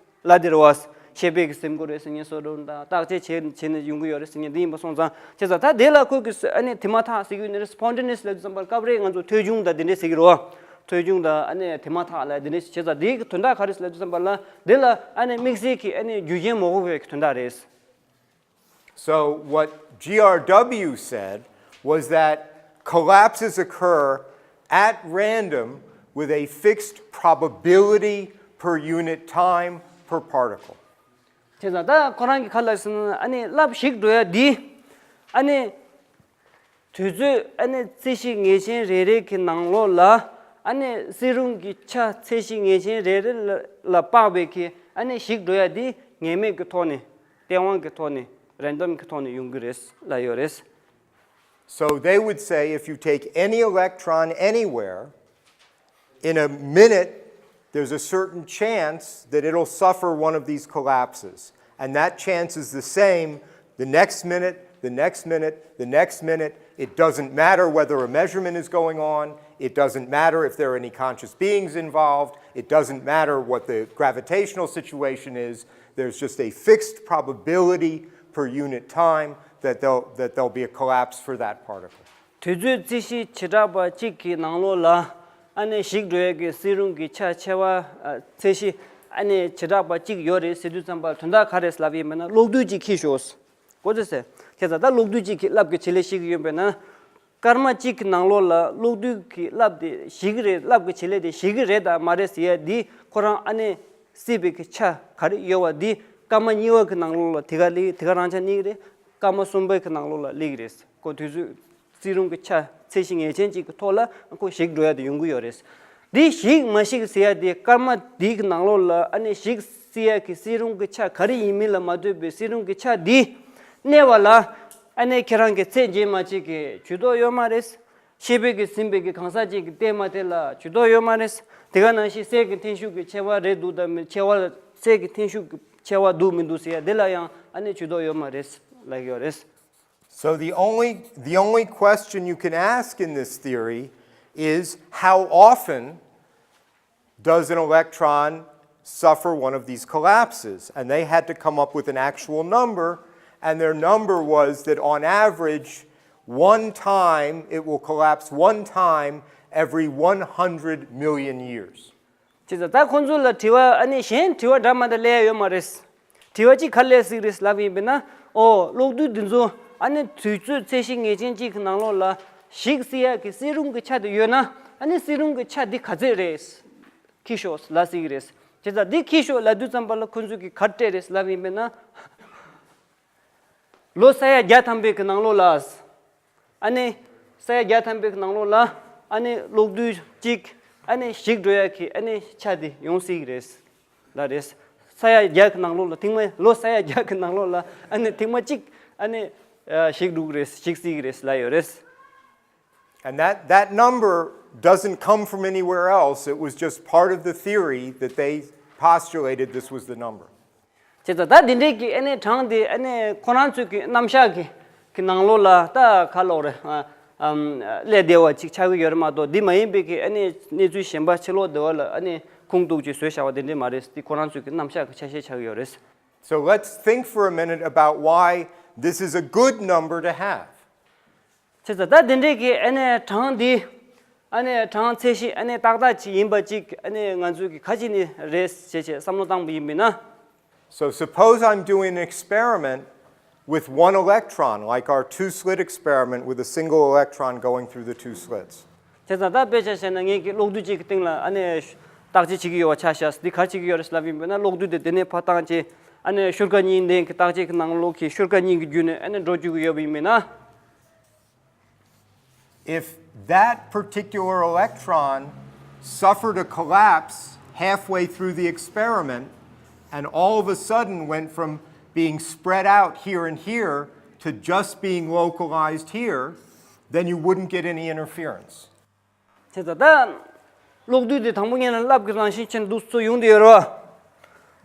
ལབ་དེ་རེད་བ། ཤེས་པས་གི་སེམས་ཁུར་རེད་ཟེར་མཁན་བཟོ་འདྲ་དང་བརྟག་དཔྱད་བྱས་བྱས་ནས་ཡོང་གི་ཡོད་རེད་ཟེར་མཁན་འདི་ཡིན་པ་སོང་ཙང་། བྱས་ཙང་ད་དེ་ལ་ཁོས་གི་ཨ་ནི་དེ་མ་ཐག་ཟེར་གི་ཡོད་ནི་རེད། སྤོན་ཊེ་ནི་ཡས་ལབ་དུས་ཙམ་པ་ལ་སྐབས་རེ་ང་ཚོ་ཐོས་བྱུང་དང་དེ་འདྲས་ཟེར་གི་རེད་བ། ཐོས་བྱུང་དང་ཨ་ནི་དེ་མ་ཐག་ལ་དེ་འདྲས་བྱས་ཙང་དེའི་གི་དོན་དག་ག་རེ་ཟེར་ལབ་དུས་ཙམ་པ་ལ། དེ་ལ་ཨ་ནི་དམིགས་བསལ་གྱི་ཨ་ནི་རྒྱུ་རྐྱེན་མ་དགོས་པའི་གི་དོན་དག་རེད། So, what G R W said was that collapses occur at random with a fixed probability per unit time per particle. བྱས་ཙང་ད་ཁོ་རང་གི་ཁ་ལ་ཟེར་ན་ཨ་ནི་རླབས་ཞིག་འགྲོ་ཡ་འདི་ཨ་ནི་དུས་ཚོད་ཨ་ནི་རྩིས་གཞི་ངེས་ཅན་རེ་རེ་གི་ནང་ལོགས་ལ་ཨ་ནི་བསིལ་རླུང་གི་ཆ་ཚད་གཞི་ངེས་ཅན་རེ་རེ་ལ་ལ་དཔག་པའི་གི་ཨ་ནི་ཞིག་འགྲོ་ཡ་འདི་ངེས་མེད་ཀྱི་ཐོག་ནས་སྟེས་དབང་གི་ཐོག་ནས་རན་ཌམ་གི་ཐོག་ནས་ཡོང་གི་རེད་ལབ་ཡོད་རེད། So they would say if you take any electron anywhere, in a minute, there's a certain chance that it'll suffer one of these collapses. And that chance is the same the next minute, the next minute, the next minute. It doesn't matter whether a measurement is going on. It doesn't matter if there are any conscious beings involved. It doesn't matter what the gravitational situation is. There's just a fixed probability per unit time that there'll, that there'll be a collapse for that particle. དུས་ཚོད་རྩིས་གཞི་བྱེ་བྲག་པ་གཅིག་གི་ནང་ལོགས་ལ་ཨ་ནི་ཞིག་འགྲོ་ཡས་ཀྱི་བསིལ་རླུང་གི་ཆ་ཆེ་བ་ཨ་ཚད་གཞི་ཨ་ནི་བྱེ་བྲག་པ་གཅིག་ཡོད་རེད་ཟེར་དུས་ཙམ་པ་དོན་དག་ག་རེ་ལབ་ཡིན་པ་ན་གློག་རྡུལ་གཅིག་འཁྱེར་ཤོག་གོ་ཚོད་ཟེར། ཁྱེད་ཚ་ད་གློག་རྡུལ་གཅིག་གི་རླབས་ཀྱི་བྱེད་ལས་ཞིག་ཡོད་པས་ན། སྐར་མ་གཅིག་གི་ནང་ལོགས་ལ་གློག་རྡུལ་གྱི་རླབས་དེ་ཞིག་རེད། རླབས་ཀྱི་བྱེད་ལས་དེ་ཞིག་རེད་དང་མ་རེད་ཟེར་ཡས་འདི་ཁོ་རང་ཨ་ནི་སྲིད་པའི་གི་ཆ་ག་རེ་ཡོད་བ་འདི་སྐར་མ་གཉིས་པ་གི་ནང་ལོགས་ལ་དེ་ག་སླེབས་དེ་ག་རང་ཆ་གནས་ཀྱི་རེད། སྐར་མ་གསུམ་པའི་གི་ནང་ལོགས་ལ་སླེབས་ཀྱི་རེད། ཁོ་དུས་ཚོད་བསིལ་རླུང་གི་ཆ་ཚད་གཞི་ངེས་ཅན་གཅིག་གི་ཐོག་ལ་ཁོ་ཞིག་འགྲོ་ཡ་དེ་ཡོང་གི་ཡོད་རེད། འདི་ཞིག་མ་ཞིག་ཟེར་ཡ་དེ་སྐར་མ་འདི་གི་ནང་ལོགས་ལ་ཨ་ནི་ཞིག་ཟེར་ཡ་གི་སིལ་རླུང་གི་ཆ་ག་རེ་ཡིན་མིན་ལ་མ་ལྟོས་པའི་སིལ་རླུང་གི་ཆ་འདི་གནས་པ་ལ་ཨ་ནི་ཁྱེད་རང་གི་ཚེ་རྗེས་མ་ཅིག་གི་ཇུས་གཏོགས་ཡོད་མ་རེད། ཤེས་པའི་གི་ཟིན་པའི་གི་གང་ཟག་ཅིག་གི་བལྟས་མ་བལྟས་ལ་ཇུས་གཏོགས་ཡོད་མ་རེད། དེ་ག་ནང་བཞིན་གསེར་གི་འཐེན་ཤུགས་ཀྱི་ཆེ་བ་རེད་འདུག་དང་མི་ཆེ་བ་གསེར་གི་འཐེན་ཤུགས་ཀྱི་ཆེ་བ་འདུག་མི་འདུག་ཟེར་ཡ་དེ་ལ་ཡང་ཨ་ནི་ཇུས་གཏོགས་ཡོད་མ་རེད་ལབ་ཡོད་རེད། So the only the only question you can ask in this theory is how often does an electron suffer one of these collapses? And they had to come up with an actual number, and their number was that on average, one time it will collapse one time every one hundred million years. བྱས་ཙང་ད་ཁོང་ཚོ་ལ་དྲི་བ་ཨ་ནི་གཞན་དྲི་བ་འདྲ་མ་འདྲ་སླེབས་ཡ་ཡོད་མ་རེད། དྲི་བ་གཅིག་ག་རེ་སླེབས་སྲིད་རེད་ལབ་ཡིན་པས་ན། ཨོ་གློག་རྡུལ་འདི་ཚོ་ཨ་ནི་དུས་ཚོད་ཚད་གཞི་ངེས་ཅན་གཅིག་གི་ནང་ལོགས་ལ་ཞིག་ཟེར་ཡ་གི་སིལ་རླུང་གི་ཆ་དེ་ཡོད་ན་ཨ་ནི་སིལ་རླུང་གི་ཆ་འདི་ག་ཚོད་རེད། འཁྱེར་ཤོག་ལབ་སྲིད་ཀྱི་རེད། བྱས་ཙང་འདི་འཁྱེར་ཤོག་ལབ་དུས་ཙམ་པ་ལ་ཁོང་ཚོས་གི་ག་རེ་སྤྲད་རེད་ལབ་ཡིན་པས་ན། ལོ་ས་ཡ་བརྒྱ་ཐམ་པའི་གི་ནང་ལོགས་ལ། ཨ་ནི། ས་ཡ་བརྒྱ་ཐམ་པའི་གི་ནང་ལོགས་ལ། ཨ་ནི་གློག་རྡུལ་གཅིག་ཨ་ནི་ཞིག་འགྲོ་ཡ་གི་ཨ་ནི་ཆ་དེ་ཡོང་སྲིད་ཀྱི་རེད། ལ་རེད། ས་ཡ་བརྒྱ་གི་ནང་ལོགས་ལ་ཐེངས་མ་ལོ་ས་ཡ་བརྒྱ་གི་ནང་ལོགས་ལ་ཨ་ནི་ཐེངས་མ་གཅིག་ཨ་ནི། ཞིག་འགྲོ་གི་རེད་ཞིག་སྲིད་ཀྱི་རེད་ལ་ཡོད་རེད། And that, that number doesn't come from anywhere else. It was just part of the theory that they postulated this was the number. བྱས་ཙང་ད་འདི་འདྲའི་གི་ཨ་ནི་གྲངས་དེ་ཨ་ནི་ཁོ་རང་ཚོའི་གི་རྣམ་གཞག་གི་གི་ནང་ལོགས་ལ་ད་ག་ལོག་རེད། ཨམ། སླེབས་བསྡད་པ་ཅིག་ཆགས་ཀྱི་ཡོད་རེད་མ་གཏོགས་འདི་མ་ཡིན་པའི་གི་ཨ་ནི་གནས་ཚུལ་གཞན་པ་ཕྱི་ལོགས་སྡེ་བ་ལ་ཨ་ནི་ཁུངས་གཏུགས་ཀྱིས་བཟོས་བཞག་པ་དེ་འདྲས་མ་རེད། འདི་ཁོ་རང་ཚོའི་གི་རྣམ་གཞག་གི་ཆ་ཤས་ཆགས་ཀྱི་ཡོད་རེད། So let's think for a minute about why this is a good number to have. བྱས་ཙང་ད་དེ་འདྲས་ཀྱི་ཨ་ནི་གྲངས་འདི་ཨ་ནི་གྲངས་ཚད་གཞི་ཨ་ནི་ཏག་ཏག་ཅིག་ཡིན་པ་ཅིག་ཨ་ནི་ང་ཚོས་གི་ག་ཅི་ནི་རེད་ཅེས་བྱས་བསམ་བློ་བཏང་པ་ཡིན་པས་ན། So suppose I'm doing an experiment with one electron, like our two slit experiment with a single electron going through the two slits. བྱས་ཙང་ད་དཔེ་ཆ་བཞག་ན་ངས་ཀྱི་གློག་རྡུལ་གཅིག་གི་སྟེང་ལ་ཨ་ནི་བརྟག་དཔྱད་བྱེད་ཀྱི་ཡོད་པ་ཆ་བཞག་འདི་ག་རེ་བྱེད་ཀྱི་ཡོད་རེད་ལབ་ཡིན་པས་ན་གློག་རྡུལ་དེ་དེ་ནས་ཕར་བཏང་བྱས་ཨ་ནི་ཤུར་ཁ་གཉིས་ལྡན་གྱི་བརྟག་དཔྱད་ཀྱི་ནང་ལོགས་ཀྱི་ཤུར་ཁ་གཉིས་ཀྱི་བརྒྱུད་ནས་ཨ་ནི་འགྲོ་བཅུག་གི་ཡོད་པ་ཡིན་པས་ན། If that particular electron suffered a collapse halfway through the experiment and all of a sudden went from being spread out here and here to just being localized here, then you wouldn't get any interference. བྱས་ཙང་ད། གློག་རྡུལ་དེ་དང་པོ་ཉིད་ལ་རླབས་ཀྱི་རང་བཞིན་ཅན་འདུག་སེ་ཡོང་དེ་ཡོད་རེད་བ།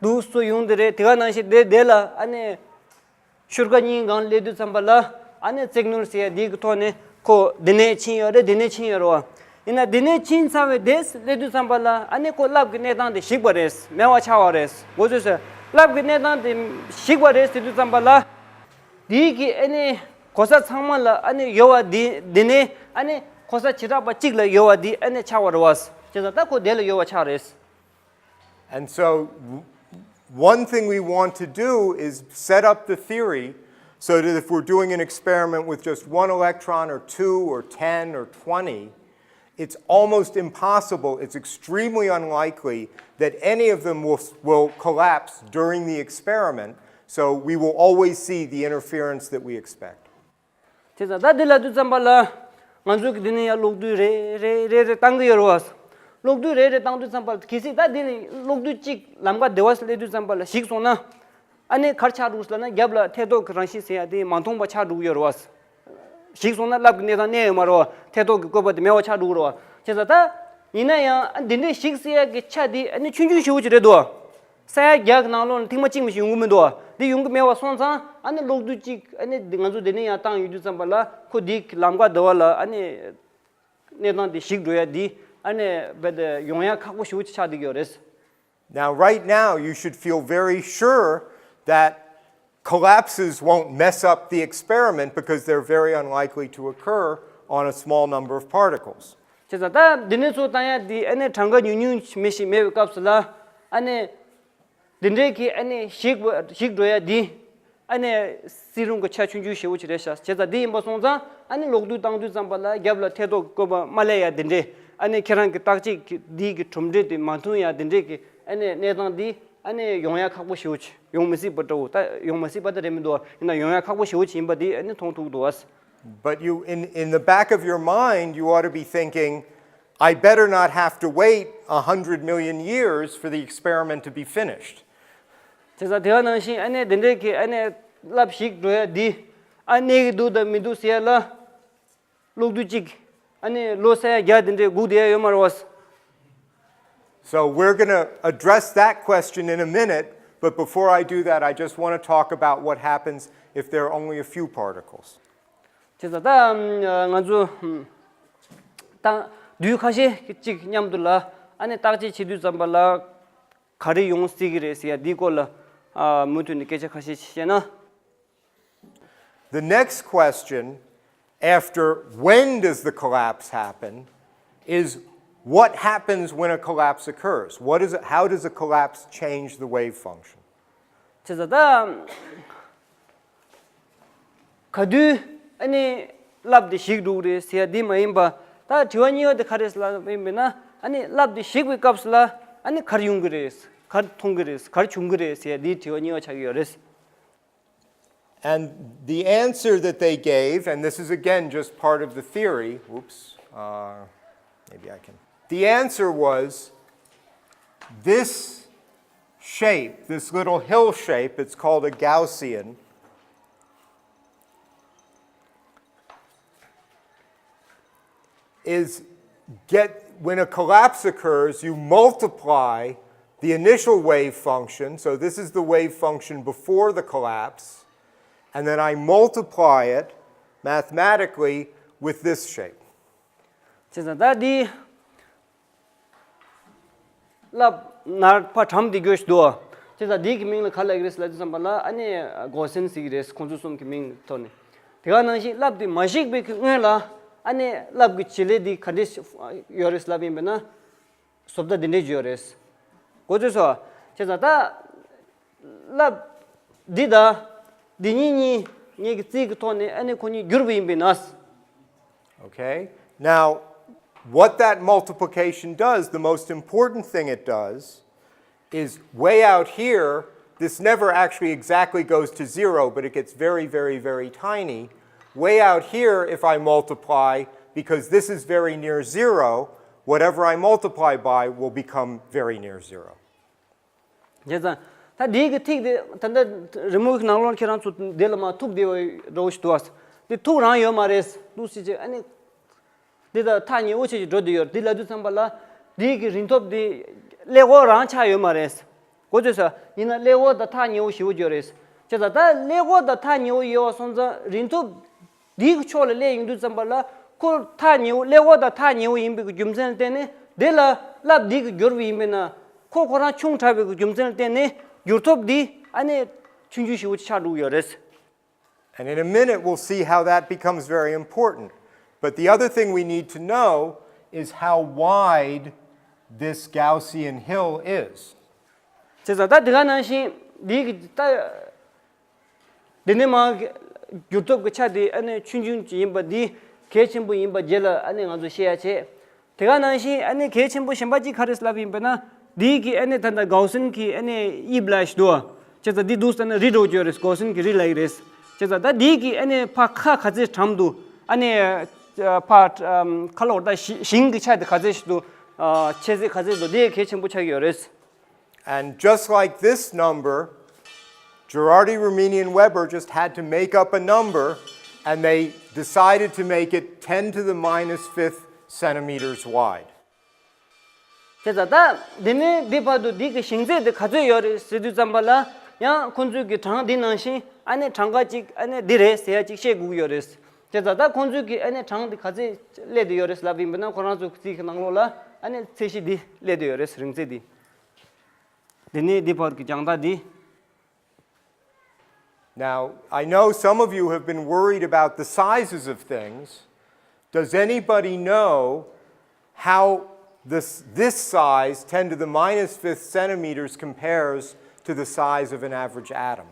འདུག་སེ་ཡོང་དེ་རེད་དེ་ག་ནང་བཞིན་དེ་དེ་ལ་ཨ་ནི། ཤུར་ཁ་གཉིས་སྒང་སླེབས་དུས་ཙམ་པ་ལ་ཨ་ནི་ཙིག་ནལ་ཟེར་ཡ་འདི་གི་ཐོག་ནས་ཁོ་འདི་ནས་ཕྱིན་ཡོད་རེད་འདི་ནས་ཕྱིན་ཡོད་རེད་བ། ཡིན་ན་འདི་ནས་ཕྱིན་ཚར་བའི་དེ་སླེབས་དུས་ཙམ་པ་ལ་ཨ་ནི་ཁོ་རླབས་ཀྱི་གནས་སྟངས་དེ་ཞིག་པ་རེད་མེད་པ་ཆགས་པ་རེད་གོ་ཚོད་ཟེར་རླབས་ཀྱི་གནས་སྟངས་དེ་ཞིག་པ་རེད་ཟེར་དུས་ཙམ་པ་ལ། དེའི་གི་ཨ་ནི་གོ་ས་ཚང་མ་ལ་ཨ་ནི་ཡོད་པ་འདི་འདི་ནས་ཨ་ནི་གོ་ས་བྱེ་བྲག་པ་གཅིག་ལ་ཡོད་པ་འདི་ཨ་ནི་ཆགས་པ་རེད་བ། བྱས་ཙང་ད་ཁོ་དེ་ལ་ཡོད་པ་ཆགས་རེད། And so, w- one thing we want to do is set up the theory so that if we're doing an experiment with just one electron or two or ten or twenty, it's almost impossible, it's extremely unlikely that any of them will, will collapse during the experiment, so we will always see the interference that we expect. བྱས་ཙང་ད་འདི་ལབ་དུས་ཙམ་པ་ལ་ང་ཚོ་གི་འདི་ནས་ཡར་གློག་རྡུལ་རེ་རེ་རེ་རེ་བཏང་གི་ཡོད་རེད་བ། གློག་རྡུལ་རེ་རེ་བཏང་དུས་ཙམ་པ་ལ་གལ་སྲིད་ད་འདི་ནས་གློག་རྡུལ་གཅིག་ལམ་ཁ་བདེ་བ་སླེབས་དུས་ཙམ་པ་ལ་ཞིག་སོང་ན། ཨ་ནི་ག་རེ་ཆགས་འགྲོ་གི་ལབ་ན་རྒྱབ་ལ་ཐེ་གཏོགས་ཀྱི་རང་བཞིན་ཟེར་ཡ་དེ་མ་མཐོང་བ་ཆགས་འགྲོ་གི་ཡོད་རེད་བ། ཞིག་སོང་ན་རླབས་ཀྱི་གནས་སྟངས་གནས་ཡོད་མ་རེད་བ། ཐེ་གཏོགས་ཀྱི་བཀོད་པ་དེ་མེད་པ་ཆགས་འགྲོ་གི་རེད་བ། བྱས་ཙང་ད། ཡིན་ན་ཡང་འདི་འདྲའི་ཞིག་ཟེར་ཡ་གི་ཆ་དེ་ཨ་ནི་ཆུང་ཆུང་ཞེ་པོ་ཅིག་རེད་འདུག་ས་ཡ་བརྒྱ་གི་ནང་ལོགས་ལ་ཐེངས་མ་གཅིག་མ་ཞིག་ཡོང་གི་མི་འདུག་འདི་ཡོང་གི་མེད་པ་སོང་ཙང་ཨ་ནི་གློག་རྡུལ་གཅིག་ཨ་ནི་འདི་ང་ཚོ་འདི་ནས་ཡར་བཏང་ཡོང་དུས་ཙམ་པ་ལ་ཁོ་འདི་གི་ལམ་ཁ་འདི་བ་ལ་ཨ་ནི་གནས་སྟངས་འདི་ཞིག་འགྲོ་ཡ་འདི་ཨ་ནི་རྦད་དེ་ཡོང་ཡ་ཁག་པོ་ཞེ་པོ་ཅིག་ཆགས་བསྡད་ཀྱི་ཡོད་རེད། Now, right now, you should feel very sure that collapses won't mess up the experiment because they're very unlikely to occur on a small number of particles. བྱས་ཙང་ད་འདི་ནས་ཚུར་བཏང་ཡ་འདི་ཨ་ནི་གྲངས་ཀ་ཉུང་ཉུང་མི་ཞིག་མེད་པའི་སྐབས་སུ་ལ་ཨ་ནི་འདི་འདྲའི་གི་ཨ་ནི་ཞིག་པ་ཞིག་འགྲོ་ཡ་འདི་ཨ་ནི་སིལ་རླུང་གི་ཆ་ཆུང་ཆུང་ཞེ་པོ་ཅིག་རེད་ཤག་བྱས་ཙང་འདི་ཡིན་པ་སོང་ཙང་ཨ་ནི་གློག་རྡུལ་བཏང་དུས་ཙམ་པ་ལ་རྒྱབ་ལ་ཐེ་གཏོགས་ཀྱི་བཀོད་པ་མ་སླེབས་ཡ་འདི་འདྲའི་ཨ་ནི་ཁྱེད་རང་གི་བརྟག་དཔྱད་ཀྱི་འདི་གི་གྲུབ་འབྲས་དེ་མ་མཐོང་ཡ་འདི་འདྲའི་གི་ཨ་ནི་གནས་སྟངས་འདི། ཨ་ནི་ཡོང་ཡ་ཁག་པོ་ཞེ་པོ་ཅིག་ཡོང་མི་སྲིད་པ་འདྲ་བོ་ད་ཡོང་མ་སྲིད་པ་ད་རེད་མི་འདུག་ཡིན་ན་ཡོང་ཡ་ཁག་པོ་ཞེ་པོ་ཅིག་ཡིན་པ་དེ་ཨ་ནི་མཐོང་ཐུབ་འདུག But you, in, in the back of your mind, you ought to be thinking, I better not have to wait a hundred million years for the experiment to be finished. དེ་ཚ་དེ་བ་ནང་བཞིན་ཨ་ནེ་དེ་འདྲའི་གི་ཨ་ནེ་རླབས་ཞིག་འགྲོ་ཡ་འདི་ཨ་ནེ་གི་འདུག་དང་མི་འདུག་ཟེར་ཡ་ལ། ལོག་དུས་གཅིག་ཨ་ནི་ལོ་ས་ཡ་བརྒྱ་དེ་འདྲའི་སྒུག་བསྡད་ཡ་ཡོད་མ་རེད་བ། So we're going to address that question in a minute, but before I do that, I just want to talk about what happens if there are only a few particles. དེ་ཚ་ད་ང་ཚོ་ད་དུས་ཁ་ཤས་གཅིག་མཉམ་དུ་ལ་ཨ་ནི་བརྟག་དཔྱད་བྱེད་དུས་ཙམ་པ་ལ་ག་རེ་ཡོང་སྲིད་ཀྱི་རེད་ཟེར་ཡ་འདིའི་སྐོར་ལ་མུ་མཐུད་ནས་སྐད་ཆ་ཁ་ཤས་བཤད་ན། The next question, after when does the collapse happen, is what happens when a collapse occurs? What is it, how does a collapse change the wave function? དེ་ཚ་ད་ག་དུས་ཨ་ནི་རླབས་དེ་ཞིག་འགྲོ་གི་རེད་ཟེར་ཡ་འདི་མ་ཡིན་པ། ད་དྲི་བ་གཉིས་པ་དེ་ག་རེད་ལབ་ཡིན་པས་ན། ཨ་ནི་རླབས་དེ་ཞིག་པའི་སྐབས་སུ་ལ་ཨ་ནི་ག་རེ་ཡོང་གི་རེད། ག་རེ་མཐོང་གི་རེད། ག་རེ་བྱུང་གི་རེད་ཟེར་ཡ་འདི་དྲི་བ་གཉིས་པ་ཆགས་ཀྱི་ཡོད་རེད། And the answer that they gave, and this is again just part of the theory, whoops, uh, maybe I can. The answer was this shape, this little hill shape, it's called a Gaussian, is get when a collapse occurs, you multiply the initial wave function. So this is the wave function before the collapse, and then I multiply it mathematically with this shape. དེ་ཚ་ད་འདི་རླབས་ནར་ཕ་གྲམ་འདི་འགྱོ་ཞིག་འདུག་དེ་ཚ་འདི་གི་མིང་ལ་ག་ལབ་ཀྱི་རེད་ལབ་དུས་ཙམ་པ་ལ་ཨ་ནི་གོ་སན་ཟེར་གྱི་རེད། ཁོང་ཚོ་གསུམ་གྱི་མིང་ཐོག་ནས། དེ་ག་ནང་བཞིན་རླབས་དེ་མ་ཞིག་པའི་གི་སྔོན་ལ་ཨ་ནི་རླབས་ཀྱི་བྱེད་ལས་འདི་ག་འདྲས་ཡོད་རེད་ལབ་ཡིན་པས་ན། བཟོ་ལྟ་འདི་འདྲས་ཡོད་རེད། གོ་ཚོད་སོ། བྱས་ཙང་ད་རླབས་འདི་དང་འདི་གཉིས་གཉིས་ངེད་ཀྱི་རྩིས་ཀྱི་ཐོག་ནས་ཨ་ནི་ཁོ་གཉིས་བསྒྱུར་བ་ཡིན་པས་ན། Okay? Now, what that multiplication does, the most important thing it does, is way out here, this never actually exactly goes to zero, but it gets very, very, very tiny. Way out here, if I multiply, because this is very near zero, whatever I multiply by will become very near zero. བྱས་ཙང་ད་འདིའི་གི་ཐིག་དེ་ད་ལྟ་རི་མོ་གི་ནང་ལོགས་ཁྱེད་རང་ཚོ་འདི་ལ་མ་ཐུག་བསྡད་པའི་རོགས་ཞིག་འདུག་ཨ། འདི་ཐུག་རང་ཡོད་མ་རེད། ལྟོས་ཤིག་ཅིག་ཨ་ནི། འདི་ད་ཐག་ཉེ་བོ་ཆེ་ཞིག་འགྲོ་བསྡད་ཡོད་རེད། འདི་ལབ་དུས་ཙམ་པ་ལ་འདིའི་གི་རིང་ཐོབ་འདི་ཀླད་ཀོར་རང་ཆགས་ཡོད་མ་རེད། གོ་ཚོད་སོ། ཡིན་ན་ཀླད་ཀོར་དང་ཐག་ཉེ་བོ་ཞེ་པོ་ཅིག་ཡོད་རེད། བྱས་ཙང་ད་ཀླད་ཀོར་དང་ཐག་ཉེ་བོ་ཡོད་པ་སོང་ཙང་རིང་ཐོབ་འདིའི་གི་ཕྱོགས་ལ་སླེབས་ཡོང་དུས་ཙམ་པ་ལ་ཁོ་ཐག་ཉེ་བོ་ཀླད་ཀོར་དང་ཐག་ཉེ་བོ་ཡིན་པའི་གི་རྒྱུ་མཚན་ལ་བརྟེན་ནས་འདི་ལ་རླབས་འདི་གི་བསྒྱུར་བ་ཡིན་པས་ན། ཁོ་ཁོ་རང་ཆུང་དྲགས་པའི་གི་རྒྱུ་མཚན་ལ་བརྟེན་ནས་བསྒྱུར་ཐོབ་འདི་ཨ་ནི་ཆུང་ཆུང་ཞེ་པོ་ཅིག་ཆགས་འགྲོ་གི་ཡོད་རེད། And in a minute, we'll see how that becomes very important. But the other thing we need to know is how wide this Gaussian hill is. བྱས་ཙང་ད་དེ་ག་ནང་བཞིན་འདི་གི་ད་འདི་ནས་མར་གྱུར་ཐོབ་ཀྱི་ཆ་དེ་ཨ་ནི་ཆུང་ཆུང་ཅིག་ཡིན་པ་འདི་གལ་ཆེན་པོ་ཡིན་པ་རྗེས་ལ་ཨ་ནི་ང་ཚོ་བཤད་ཡ་བྱེད། དེ་ག་ནང་བཞིན་ཨ་ནི་གལ་ཆེན་པོ་གཞན་པ་གཅིག་ག་རེ་ལབ་ཡིན་པས་ན། འདི་གི་ཨ་ནི་ད་ལྟ་གའོ་སན་གྱི་ཨ་ནི་དབྱིབས་ལབ་ཞིག་འདུག་ཨ། བྱས་ཙང་འདི་འདུག་ཟེར་ན་རི་འགྲོ་གི་ཡོད་རེད། གའོ་སན་གྱི་རི་ལབ་ཀྱི་རེད། བྱས་ཙང་ད་འདི་གི་ཨ་ནི་ཕ་ཁ་ག་ཚད་གྲམ་འདུག་ཨ་ནི་ཕ་ཁ་ལོར་ད་ཞིང་གི་ཆ་དེ་ག་ཚད་ཞིག་འདུག་ཆེ་ཚད་ག་ཚད་འདུག་འདི་གལ་ཆེན་པོ་ཆགས་ཀྱི་ཡོད་རེད། And just like this number, Girardi, Rumini, and Weber just had to make up a number, and they decided to make it ten to the minus fifth centimeters wide. དེ་ལྟ་ད་འདི་ནས་འདི་བར་དུ་འདི་གི་ཞེང་ཚད་དེ་ག་ཚོད་ཡོད་རེད་ཟེར་དུས་ཙམ་པ་ལ། ཡང་ཁོང་ཚོས་ཀྱི་གྲངས་འདི་ནང་བཞིན་ཨ་ནི་གྲངས་ཀ་གཅིག་ཨ་ནི་འདི་རེད་ཟེར་ཡ་གཅིག་བཤད་དགོས་ཀྱི་ཡོད་རེད། དེ་ལྟ་ད་ཁོང་ཚོས་ཀྱི་ཨ་ནི་གྲངས་འདི་ག་ཚོད་སླེབས་བསྡད་ཡོད་རེད་ལབ་ཡིན་པ་ན། ཁོ་རང་ཚོ་རྩིས་ཀྱི་ནང་ལོགས་ལ་ཨ་ནི་ཚད་གཞི་འདི་སླེབས་བསྡད་ཡོད་རེད། རིང་ཚད་འདི། འདི་ནས་འདི་བར་གྱི་རྒྱང་ཐག་འདི། Now, I know some of you have been worried about the sizes of things. Does anybody know how this, this size, ten to the minus fifth centimeters, compares to the size of an average atom?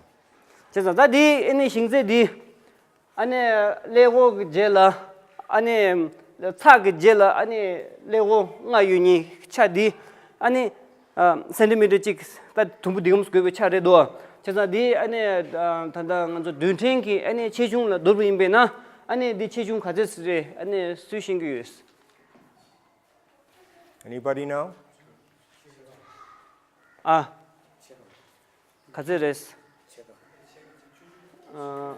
བྱས་ཙང་ད་འདི་ཨ་ནི་ཞེང་ཚད་འདི། ཨ་ནི་ཀླད་ཀོར་གྱི་རྗེས་ལ། ཨ་ནི་ཚག་གི་རྗེས་ལ་ཨ་ནི་ཀླད་ཀོར་ལྔ་ཡོད་མཁན་ཆ་འདི། ཨ་ནི་སེན་ཏི་མི་ཊར་གཅིག་ད་དུམ་བུ་འདི་གམ་བགོས་པའི་ཆ་རེད་དོ། བྱས་ཙང་འདི་ཨ་ནི་ད་ལྟ་ང་ཚོ་རྡུལ་ཕྲན་གྱི་ཨ་ནི་ཆེ་ཆུང་ལ་བསྡུར་བ་ཡིན་པས་ན། ཨ་ནི་འདི་ཆེ་ཆུང་ག་ཚོད་རེད། ཨ་ནི་སུས་ཤེས་ཀྱི་ཡོད། Anybody know? ཨ། ག་ཚོད་རེད། ཨ།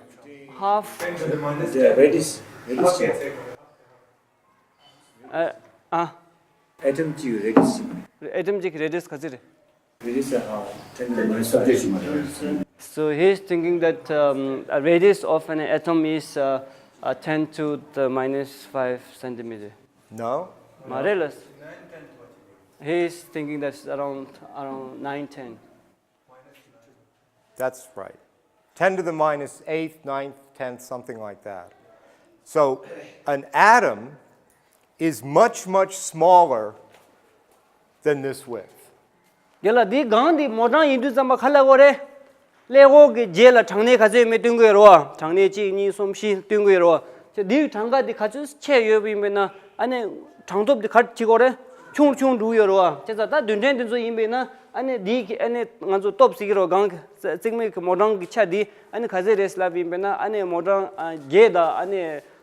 half Yeah, radius. Radius. ཨ། ཨ། Atom གཅིག་radius. atom གཅིག་radius ག་ཚོད་རེད། Radius ཨ། ten to the minus five. So he is thinking that um, a radius of an atom is uh, uh, ten to the minus five centimeter. No? མ་རེད་ལ། He is thinking that's around around nine ten. That's right. ten to the minus eighth, ninth, tenth, something like that. So an atom is much, much smaller than this width. དེ་ལ་འདི་གང་འདི་མོ་གྲངས་ཡིན་དུས་ཙམ་པ་ག་ལ་གོ་རེད། ཀླད་ཀོར་གྱི་རྗེས་ལ་གྲངས་གནས་ག་ཚོད་མེད་སྟོན་གྱི་ཡོད་རེད་བ། གྲངས་གནས་གཅིག་གཉིས་གསུམ་བཞི་སྟོན་གྱི་ཡོད་རེད་བ། ཅེ་འདིའི་གྲངས་ཀ་འདི་ག་ཚོད་ཆེ་ཡོད་པ་ཡིན་པས་ན་ཨ་ནི་གྲངས་ཐོབ་འདི་ག་རེ་བྱེད་དགོས་རེད། ཆུང་ཆུང་འགྲོ་གི་ཡོད་རེད་བ། བྱས་ཙང་ད་རྡུལ་ཕྲན་འདི་ཚོ་ཡིན་པས་ན་ཨ་ནི་འདི་གི་ཨ་ནི་ང་ཚོ་སྟོབས་ཟེར་གྱི་རེད་བ། གང་གི་རྩིས་མེད་ཀྱི་མོ་གྲངས་ཀྱི་ཆ་འདི་ཨ་ནི་ག་ཚོད་རེད་ལབ་ཡིན་པས་ན་ཨ་ནི་མོ་གྲངས་ཨ་བརྒྱད་དང་ཨ་ནི་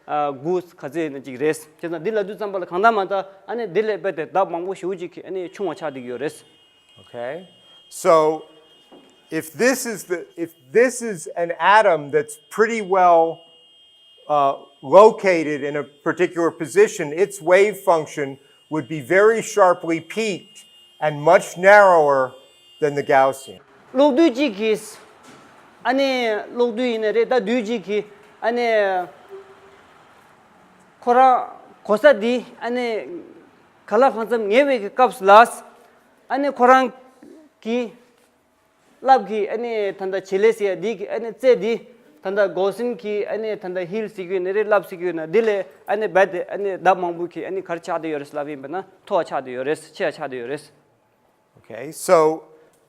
ཨ་དགུ་ག་ཚོད་ཡིན་ན་ཅིག་རེད། བྱས་ཙང་འདི་ལབ་དུས་ཙམ་པ་ལ་གང་ལྟར་མ་ལྟར་ཨ་ནི་འདི་ལས་རྦད་དེ་ལྡབ་མང་པོ་ཞེ་པོ་ཅིག་གི་ཨ་ནི་ཆུང་བ་ཆགས་བསྡད་ཀྱི་ཡོད་རེད། Okay? So if this is the if this is an atom that's pretty well uh, located in a particular position, its wave function would be very sharply peaked and much narrower than the Gaussian. གློག་རྡུལ་གཅིག་གིས་ཨ་ནི་གློག་རྡུལ་ཡིན་ན་རེད། ད་རྡུལ་གཅིག་གིས་ཨ་ནི་ཁོ་རང་གོ་ས་འདི་ཨ་ནི་ག་ལ་གང་འཚམ་ཉེ་བའི་གི་སྐབས་ལ་ཨ་ནི་ཁོ་རང་གི་རླབས་ཀྱི་ཨ་ནི་ད་ལྟ་བྱེད་ལས་ཟེར་ཡ་འདི་གི་ཨ་ནི་རྩེ་འདི་ད་ལྟ་གོ་སིན་གྱི་ཨ་ནི་ད་ལྟ་ཧིལ་ཟེར་གྱི་ཡོད་ན་རེད། རླབས་ཟེར་གྱི་ཡོད་ན་འདི་ལས་ཨ་ནི་རྦད་དེ་ཨ་ནི་ལྡབ་མང་པོ་གི་ཨ་ནི་ག་རེ་ཆགས་བསྡད་ཡོད་རེད་ལབ་ཡིན་པ་ན་མཐོ་བ་ཆགས་བསྡད་ཡོད་རེད། ཆེ་བ་ཆགས་བསྡད་ཡོད་རེད། Okay, so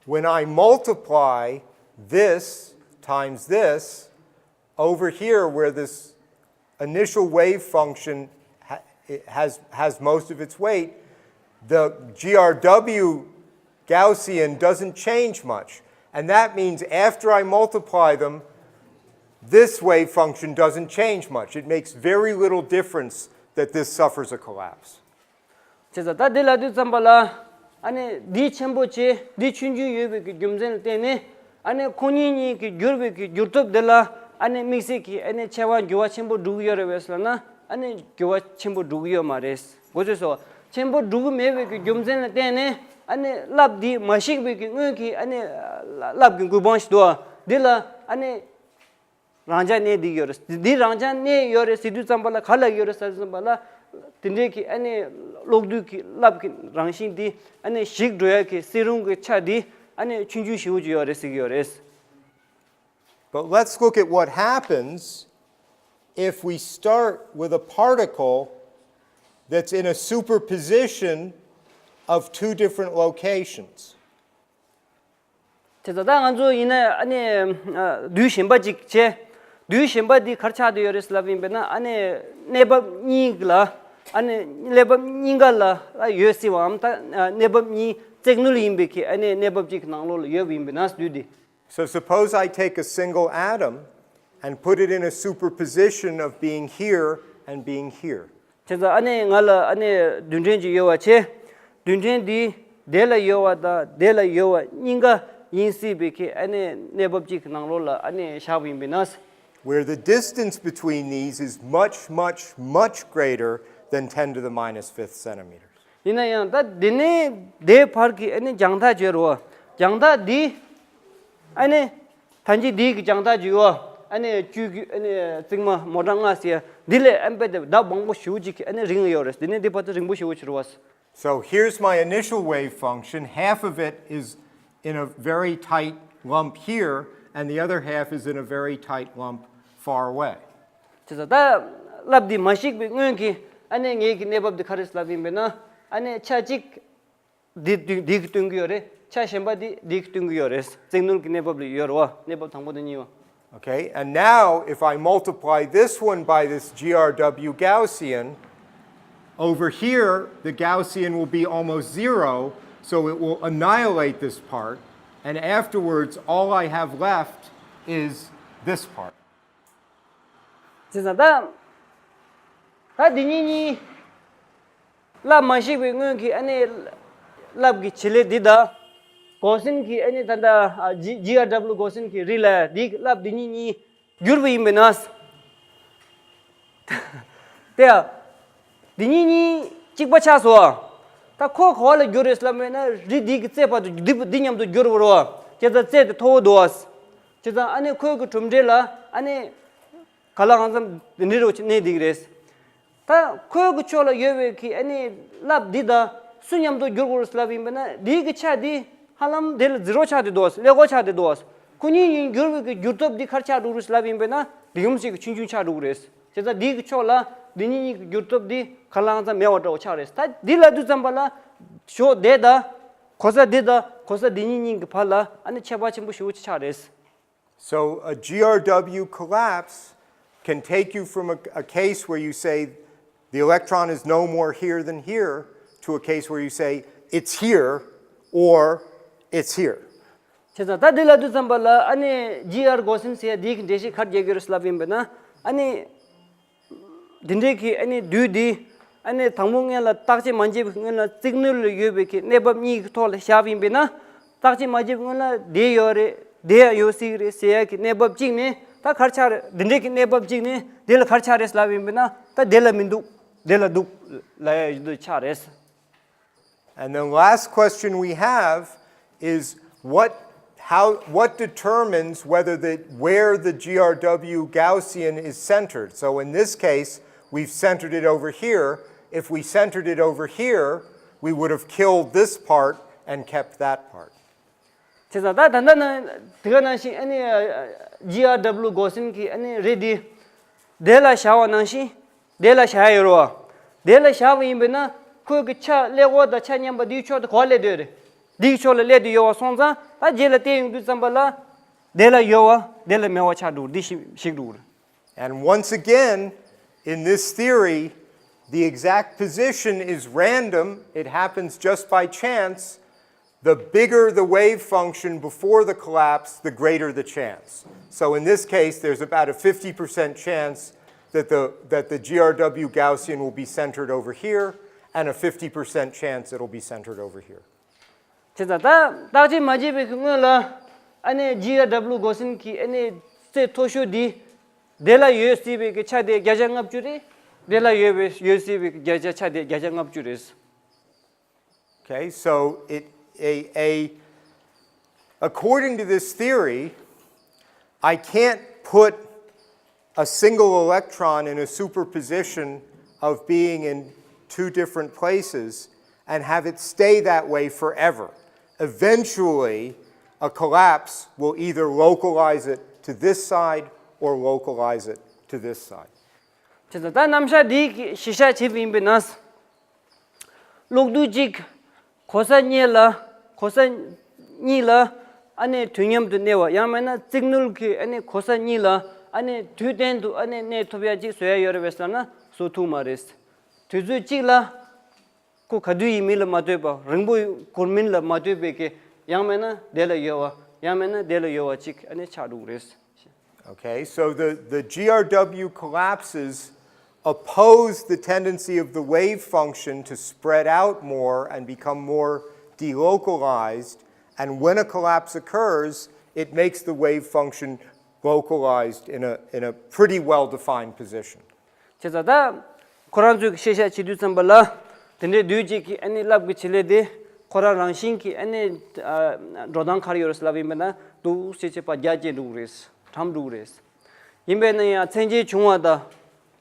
when I multiply this times this, over here where this initial wave function ha- it has, has most of its weight, the G R W Gaussian doesn't change much. And that means after I multiply them, this wave function doesn't change much. It makes very little difference that this suffers a collapse. བྱས་ཙང་ད་འདི་ལབ་དུས་ཙམ་པ་ལ་ཨ་ནི་འདི་ཆེན་པོ་བྱས་འདི་ཆུང་ཆུང་ཡོད་པའི་གི་རྒྱུ་མཚན་ལ་བརྟེན་ནས་ཨ་ནི་ཁོ་གཉིས་གཉིས་ཀྱི་འགྱུར་བའི་གི་འགྱུར་སྟོབས་འདི་ལ་ཨ་ནི་དམིགས་བསལ་གྱི་ཨ་ནི་ཆེ་བ་འགྱུར་བ་ཆེན་པོ་འགྲོ་གི་ཡོད་རེད་པས་ལབ་ན་ཨ་ནི་འགྱུར་བ་ཆེན་པོ་འགྲོ་གི་ཡོད་མ་རེད། གོ་ཚོད་སོ། ཆེན་པོ་འགྲོ་གི་མེད་པའི་གི་རྒྱུ་མཚན་ལ་བརྟེན་ནས་ཨ་ནི་རླབས་འདི་མ་ཞིག་པའི་གི་སྔོན་གྱི་ཨ་ནི་རླབས་ཀྱི་འགུལ་དབང་ཞིག་འདུག་ཨ། འདི་ལ་ཨ་ནི། རང་འཇགས་གནས་འདི་ཡོད་རེད། འདི་རང་འཇགས་གནས་ཡོད་རེད་ཟེར་དུས་ཙམ་པ་ལ་ག་ལ་ཡོད་རེད་ཟེར་དུས་ཙམ་པ་ལ། དེ་འདྲའི་གི་ཨ་ནི་གློག་རྡུལ་གྱི་རླབས་ཀྱི་རང་བཞིན་འདི་ཨ་ནི་ཞིག་འགྲོ་ཡ་གི་སིལ་རླུང་གི་ཆ་འདི་ཨ་ནི་ཆུང་ཆུང་ཞེ་པོ་ཅིག་ཡོད་རེད་ཟེར་གྱི་ཡོད་རེད། But let's look at what happens if we start with a particle that's in a superposition of two different locations. དེ་ད་ལྟ་ང་ཚོ་ཡིན་ན་ཨ་ནི་རྡུལ་གཞན་པ་ཅིག་བྱས། རྡུལ་གཞན་པ་འདི་ག་རེ་ཆགས་བསྡད་ཡོད་རེད་ལབ་ཡིན་པས་ན་ཨ་ནི་གནས་བབ་གཉིས་ལ་ཨ་ནི་གནས་བབ་གཉིས་ཀ་ལ་ཡོད་སྲིད་པའམ་ད་གནས་བབ་གཉིས་རྩེག་རྡུལ་ཡིན་པའི་གི་ཨ་ནི་གནས་བབ་ཅིག་གི་ནང་ལོགས་ལ་ཡོད་པ་ཡིན་པས་ན་རྡུལ་འདི། So suppose I take a single atom and put it in a superposition of being here and being here. བྱས་ཙང་ཨ་ནི་ང་ལ་ཨ་ནི་རྡུལ་ཕྲན་ཅིག་ཡོད་པ་བྱས། རྡུལ་ཕྲན་འདི་དེ་ལ་ཡོད་པ་དང་དེ་ལ་ཡོད་པ་གཉིས་ཀ་ཡིན་སྲིད་པའི་གི་ཨ་ནི་གནས་བབ་ཅིག་གི་ནང་ལོགས་ལ་ཨ་ནི་བཞག་པ་ཡིན་པས་ན། Where the distance between these is much, much, much greater than ten to the minus fifth centimeters. ཡིན་ན་ཡང་ད་འདི་ནས་དེའི་བར་གྱི་ཨ་ནི་རྒྱང་ཐག་བརྗོད་རོགས། རྒྱང་ཐག་འདི་ཨ་ནི་ད་གིན་འདི་གི་རྒྱང་ཐག་བརྗོད་ཡོད། ཨ་ནི་བཅུ་གི་ཨ་ནི་རྩིག་མ་མོ་གྲངས་ལྔ་ཟེར་འདི་ལས་ཨ་ནི་རྦད་དེ་ལྡབ་མང་པོ་ཞེ་པོ་ཅིག་གི་ཨ་ནི་རིང་ཡོད་རེད། འདི་ནས་འདི་བར་དུ་རིང་པོ་ཞེ་པོ་ཅིག་རེད་བ། So here's my initial wave function. Half of it is in a very tight lump here, and the other half is in a very tight lump far away. བྱས་ཙང་ད་རླབས་འདི་མ་ཞིག་པའི་སྔོན་གྱི་ཨ་ནི་ངེད་ཀྱི་གནས་བབ་འདི་ག་རེ་ལབ་ཡིན་པས་ན་ཨ་ནི་ཆ་གཅིག་འདི་འདི་འདི་གིས་སྟོན་གྱི་ཡོད་རེད། ཆ་གཞན་པ་འདི་འདི་གིས་སྟོན་གྱི་ཡོད་རེད། རྩེག་རྡུལ་གྱི་གནས་བབ་ལ་ཡོད་རེད་བ། གནས་བབ་དང་པོ་དང་གཉིས་པ། Okay, and now if I multiply this one by this G R W Gaussian, over here the Gaussian will be almost zero, so it will annihilate this part, and afterwards all I have left is this part. བྱས་ཙང་ད་ད་འདི་གཉིས་གཉིས། རླབས་མ་ཞིག་པའི་སྔོན་གྱི་ཨ་ནི་རླབས་ཀྱི་བྱེད་ལས་འདི་དང་། གོ་སིན་གྱི་ཨ་ནི་ད་ལྟ་ཇི་ཇི་ཨར་ཌབ་ལུ་གོ་སིན་གྱི་རི་ལ་འདི་རླབས་འདི་གཉིས་གཉིས་བསྒྱུར་བ་ཡིན་པས་ན། དེ་ཡང་། འདི་གཉིས་གཉིས་གཅིག་པ་ཆགས་སོ། ད་ཁོ་ག་བ་ལ་བསྒྱུར་རེད་ལབ་མེད་ན་རི་འདི་གི་རྩེ་བར་དུ་འདི་འདི་མཉམ་དུ་བསྒྱུར་བ་རོ། བྱས་ཙང་རྩེ་དེ་མཐོ་བོ་འདུག་བ། བྱས་ཙང་ཨ་ནི་ཁོའི་གི་གྲུབ་འབྲས་ལ་ཨ་ནི། ག་ལ་གང་འཚམ་འདི་འདྲའི་རོ་གནས་འདི་གི་རེད། ད་ཁོའི་གི་ཕྱོགས་ལ་ཡོད་པའི་གི་ཨ་ནི་རླབས་འདི་དང་སུ་མཉམ་དུ་བསྒྱུར་དགོས་རེད་ལབ་ཡིན་པས་ན་འདི་གི་ཆ་འདི་ཧ་ལམ་དེ་ལ་ཛི་རོ་ཆགས་ཏེ་འདུག་ཀླད་ཀོར་ཆགས་ཏེ་འདུག་ཁོ་གཉིས་གཉིས་བསྒྱུར་བའི་གི་བསྒྱུར་སྟོབས་འདི་ག་རེ་ཆགས་འགྲོ་རེད་ལབ་ཡིན་པས་ན་འདི་ཡུམ་ཞིག་གི་ཆུང་ཆུང་ཆགས་འགྲོ་གི་རེད། བྱས་ཙང་འདི་གི་ཕྱོགས་ལ་འདི་གཉིས་གཉིས་ཀྱི་བསྒྱུར་སྟོབས་འདི་ག་ལ་གང་འཚམ་མེད་པ་འདྲ་བོ་ཆགས་རེད། ད་འདི་ལ་དུས་ཙམ་པ་ལ་ཞོགས་དེ་དང་གོ་ས་འདི་དང་གོ་ས་འདི་གཉིས་གཉིས་ཀྱི་བར་ལ་ཨ་ནི་ཁྱད་པར་ཆེན་པོ་ཞེ་པོ་ཅིག་ཆགས་རེད། So a G R W collapse can take you from a, a case where you say the electron is no more here than here to a case where you say it's here or it's here. བྱས་ཙང་ད་འདི་ལ་དུས་ཙམ་པ་ལ་ཨ་ནི་ཇི་ཨར་གོ་སིན་ཟེར་ཡ་འདི་གི་འགྲེལ་བཤད་ག་རེ་རྒྱག་གི་རེད་ལབ་ཡིན་པས་ན་ཨ་ནི། འདི་འདྲའི་གི་ཨ་ནི་དུས་འདི་ཨ་ནི་དང་པོ་སྔོན་ལ་བརྟག་དཔྱད་མ་བྱས་པའི་སྔོན་ལ་རྩིག་ནུས་ལ་ཡོད་པའི་གི་གནས་བབ་གཉིས་ཀྱི་ཐོག་ལ་བཞག་པ་ཡིན་པས་ན། བརྟག་དཔྱད་མ་བྱས་པའི་སྔོན་ལ་དེ་ཡོད་རེད་དེ་ཡང་ཡོད་སྲིད་ཀྱི་རེད་ཟེར་ཡ་གི་གནས་བབ་གཅིག་ནས་ད་ག་རེ་ཆགས་རེད། འདི་འདྲའི་གི་གནས་བབ་གཅིག་ནས་དེ་ལ་ག་རེ་ཆགས་རེད་ལབ་ཡིན་པས་ན་ད་དེ་ལ་མི་འདུག་དེ་ལ་འདུག་ལབ་ཡ་ཡོད་དུ་ཆགས་རེད། And the last question we have is what, how, what determines whether the, where the G R W Gaussian is centered? So in this case, we've centered it over here. If we centered it over here, we would have killed this part and kept that part. བྱས་ཙང་ད་ད་ལྟ་ན་དེ་ག་ནང་བཞིན་ཨ་ནི་ཇི་ཨར་ཌབ་ལུ་གོ་སིན་གྱི་ཨ་ནི་རི་འདི་དེ་ལ་བཞག་པ་ནང་བཞིན། དེ་ལ་བཞག་ཡོད་རེད་བ། དེ་ལ་བཞག་པ་ཡིན་པས་ན་ཁོའི་གི་ཆ་ཀླད་ཀོར་དང་ཆ་མཉམ་པ་འདིའི་ཕྱོགས་དེ་ག་པར་སླེབས་བསྡད་ཡོད་རེད། འདིའི་ཕྱོགས་ལ་སླེབས་བསྡད་ཡོད་པ་སོང་ཙང་ད་རྗེས་ལ་བལྟས་ཡོང་དུས་ཙམ་པ་ལ་དེ་ལ་ཡོད་པ་དེ་ལ་མེད་པ་ཆགས་འགྲོ་འདི་ཞིག་ཞིག་འགྲོ་རེད། And once again, in this theory, the exact position is random, it happens just by chance. The bigger the wave function before the collapse, the greater the chance. So in this case, there's about a fifty percent chance that the, that the G R W Gaussian will be centered over here, and a fifty percent chance it'll be centered over here. བྱས་ཙང་ད་བརྟག་དཔྱད་མ་བྱས་པའི་སྔོན་ལ་ཨ་ནི་ཇི་ཨར་ཌབ་ལུ་གོ་སིན་གྱི་ཨ་ནི་རྩེ་མཐོ་ཤོས་འདི་དེ་ལ་ཡོད་སྲིད་པའི་གི་ཆ་དེ་བརྒྱ་ཆ་ལྔ་བཅུ་རེད། དེ་ལ་ཡོད་པའི་ཡོད་སྲིད་པའི་གི་བརྒྱ་ཆ་ཆ་དེ་བརྒྱ་ཆ་ལྔ་བཅུ་རེད། Okay, so it, a, a, according to this theory, I can't put a single electron in a superposition of being in two different places and have it stay that way forever. Eventually, a collapse will either localize it to this side or localize it to this side. བྱས་ཙང་ད་རྣམ་གཞག་འདི་གི་གཞི་བཞག་བྱས་པ་ཡིན་པས་ན། གློག་རྡུལ་གཅིག་གོ་ས་གཉིས་ལ་གོ་ས་གཉིས་ལ་ཨ་ནི་དུས་མཉམ་དུ་གནས་པ་ཡང་མིན་ན་རྩིག་ནུས་ཀྱི་ཨ་ནི་གོ་ས་གཉིས་ལ་ཨ་ནི་དུས་གཏན་དུ་ཨ་ནི་གནས་ཐུབ་ཡ་གཅིག་བཟོ་ཡ་ཡོད་རེད་པས་ཟེར་ན་བཟོ་ཐུབ་མ་རེད། དུས་ཚོད་གཅིག་ལ་ཁོ་ག་དུས་ཡིན་མིན་ལ་མ་ལྟོས་པ་རིང་པོ་འགོར་མིན་ལ་མ་ལྟོས་པའི་གི་ཡང་མིན་ན་དེ་ལ་ཡོད་པ་ཡང་མིན་ན་དེ་ལ་ཡོད་པ་གཅིག་ཨ་ནི་ཆགས་འགྲོ་གི་རེད། Okay, so the, the G R W collapses oppose the tendency of the wave function to spread out more and become more delocalized. And when a collapse occurs, it makes the wave function localized in a, in a pretty well defined position. བྱས་ཙང་ད་ཁོ་རང་ཚོས་ཤེས་བྱ་བྱེད་དུས་ཙམ་པ་ལ་དེ་འདྲའི་དུས་གཅིག་གི་ཨ་ནི་རླབས་ཀྱི་བྱེད་ལས་དེ་ཁོ་རང་རང་བཞིན་གྱི་ཨ་ནི་འགྲོ་སྟངས་ག་རེ་ཡོད་རེད་ལབ་ཡིན་པ་ན་འདུག་སེ་བྱས་པ་རྒྱ་བསྐྱེད་འགྲོ་གི་རེད། གྲམ་འགྲོ་གི་རེད། ཡིན་པས་ན་ཡང་མཚན་གཅིག་བྱུང་བ་དང་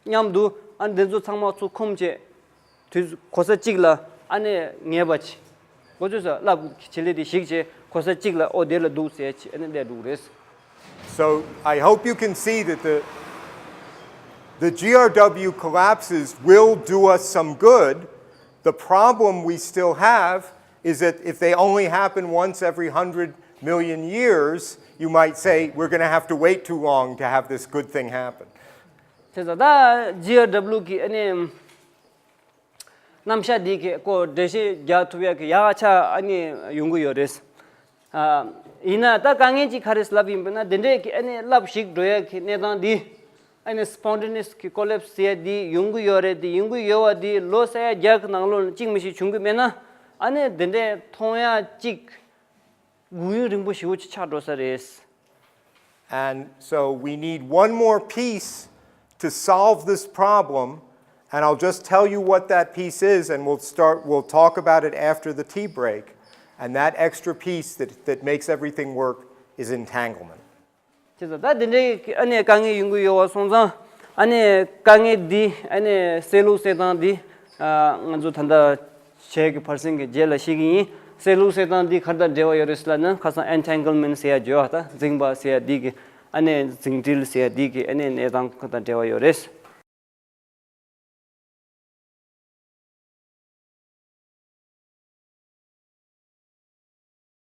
མཉམ་དུ་ཨ་ནི་འདི་ཚོ་ཚང་མ་ཚུར་ཁོམ་བྱས་དུས་གོ་ས་གཅིག་ལ་ཨ་ནི་ངེས་པ་བྱེད། འགོ་ཚུགས་ས་རླབས་ཀྱི་བྱེད་ལས་དེ་ཞིག་བྱས་གོ་ས་གཅིག་ལ་ཨོ་དེ་ལ་འདུག་ཟེར་བྱས་ཨ་ནི་སླེབས་འགྲོ་གི་རེད། So I hope you can see that the, the G R W collapses will do us some good. The problem we still have is that if they only happen once every hundred million years, you might say we're going to have to wait too long to have this good thing happen. བྱས་ཙང་ད་ཇི་ཨར་ཌབ་ལུ་གི་ཨ་ནི་རྣམ་གཞག་འདི་གི་ཀོ་འགྲེལ་བཤད་རྒྱག་ཐུབ་ཡག་གི་ཡག་ཆ་ཨ་ནི་ཡོང་གི་ཡོད་རེད། ཨ་ཡིན་ན་ད་དཀའ་ངལ་ཅིག་ག་རེ་ལབ་ཡིན་པ་ན་འདི་འདྲས་ཀྱི་ཨ་ནི་རླབས་ཤིག་འགྲོ་ཡག་གི་གནས་སྟངས་འདི་ ཨ་ནི་སྤོན་ཊེ་ནི་ཡས་ཀི་ཀོ་ལེབ་སི་ཟེར་ཡ་འདི་ཡོང་གི་ཡོད་རེད། འདི་ཡོང་གི་ཡོད་པ་འདི་ལོ་ས་ཡ་བརྒྱ་གི་ནང་ལོགས་ལ་གཅིག་མི་ཤེས་བྱུང་གི་མེད་ན། ཨ་ནི་འདི་འདྲའི་མཐོང་ཡ་གཅིག་དགོས་ཡུན་རིང་པོ་ཞེ་པོ་ཅིག་ཆགས་འགྲོ་ས་རེད། And so we need one more piece to solve this problem. And I'll just tell you what that piece is, and we'll start, we'll talk about it after the tea break. And that extra piece that, that makes everything work is entanglement. བྱས་ཙང་ད་དེ་འདྲའི་ཨ་ནི་དཀའ་ངལ་ཡོང་གི་ཡོད་པ་སོང་ཙང་། ཨ་ནི་དཀའ་ངལ་འདི་ཨ་ནི་བསལ་ལྷུག་བསལ་སྟངས་འདི་ང་ཚོ་ད་ལྟ་བྱས་ཀྱི་བར་གསེང་གི་རྗེས་ལ་ཤེས་ཀྱི་ཡིན། བསལ་ལྷུག་བསལ་སྟངས་འདི་ག་རེ་དང་འབྲེལ་བ་ཡོད་རེད་ཟེར་ལབ་ན། ཁ་སང་ཨེན་ཊེང་གལ་མེན་ཊི་ཟེར་ཡ་བརྗོད་པ་དང་འཛིང་པ་ཟེར་ཡ་འདི་གི་ཨ་ནི་འཛིང་འབྲེལ་ཟེར་ཡ་འདི་གི་ཨ་ནི་གནས་སྟངས་ཁ་དང་འབྲེལ་བ་ཡོད་རེད།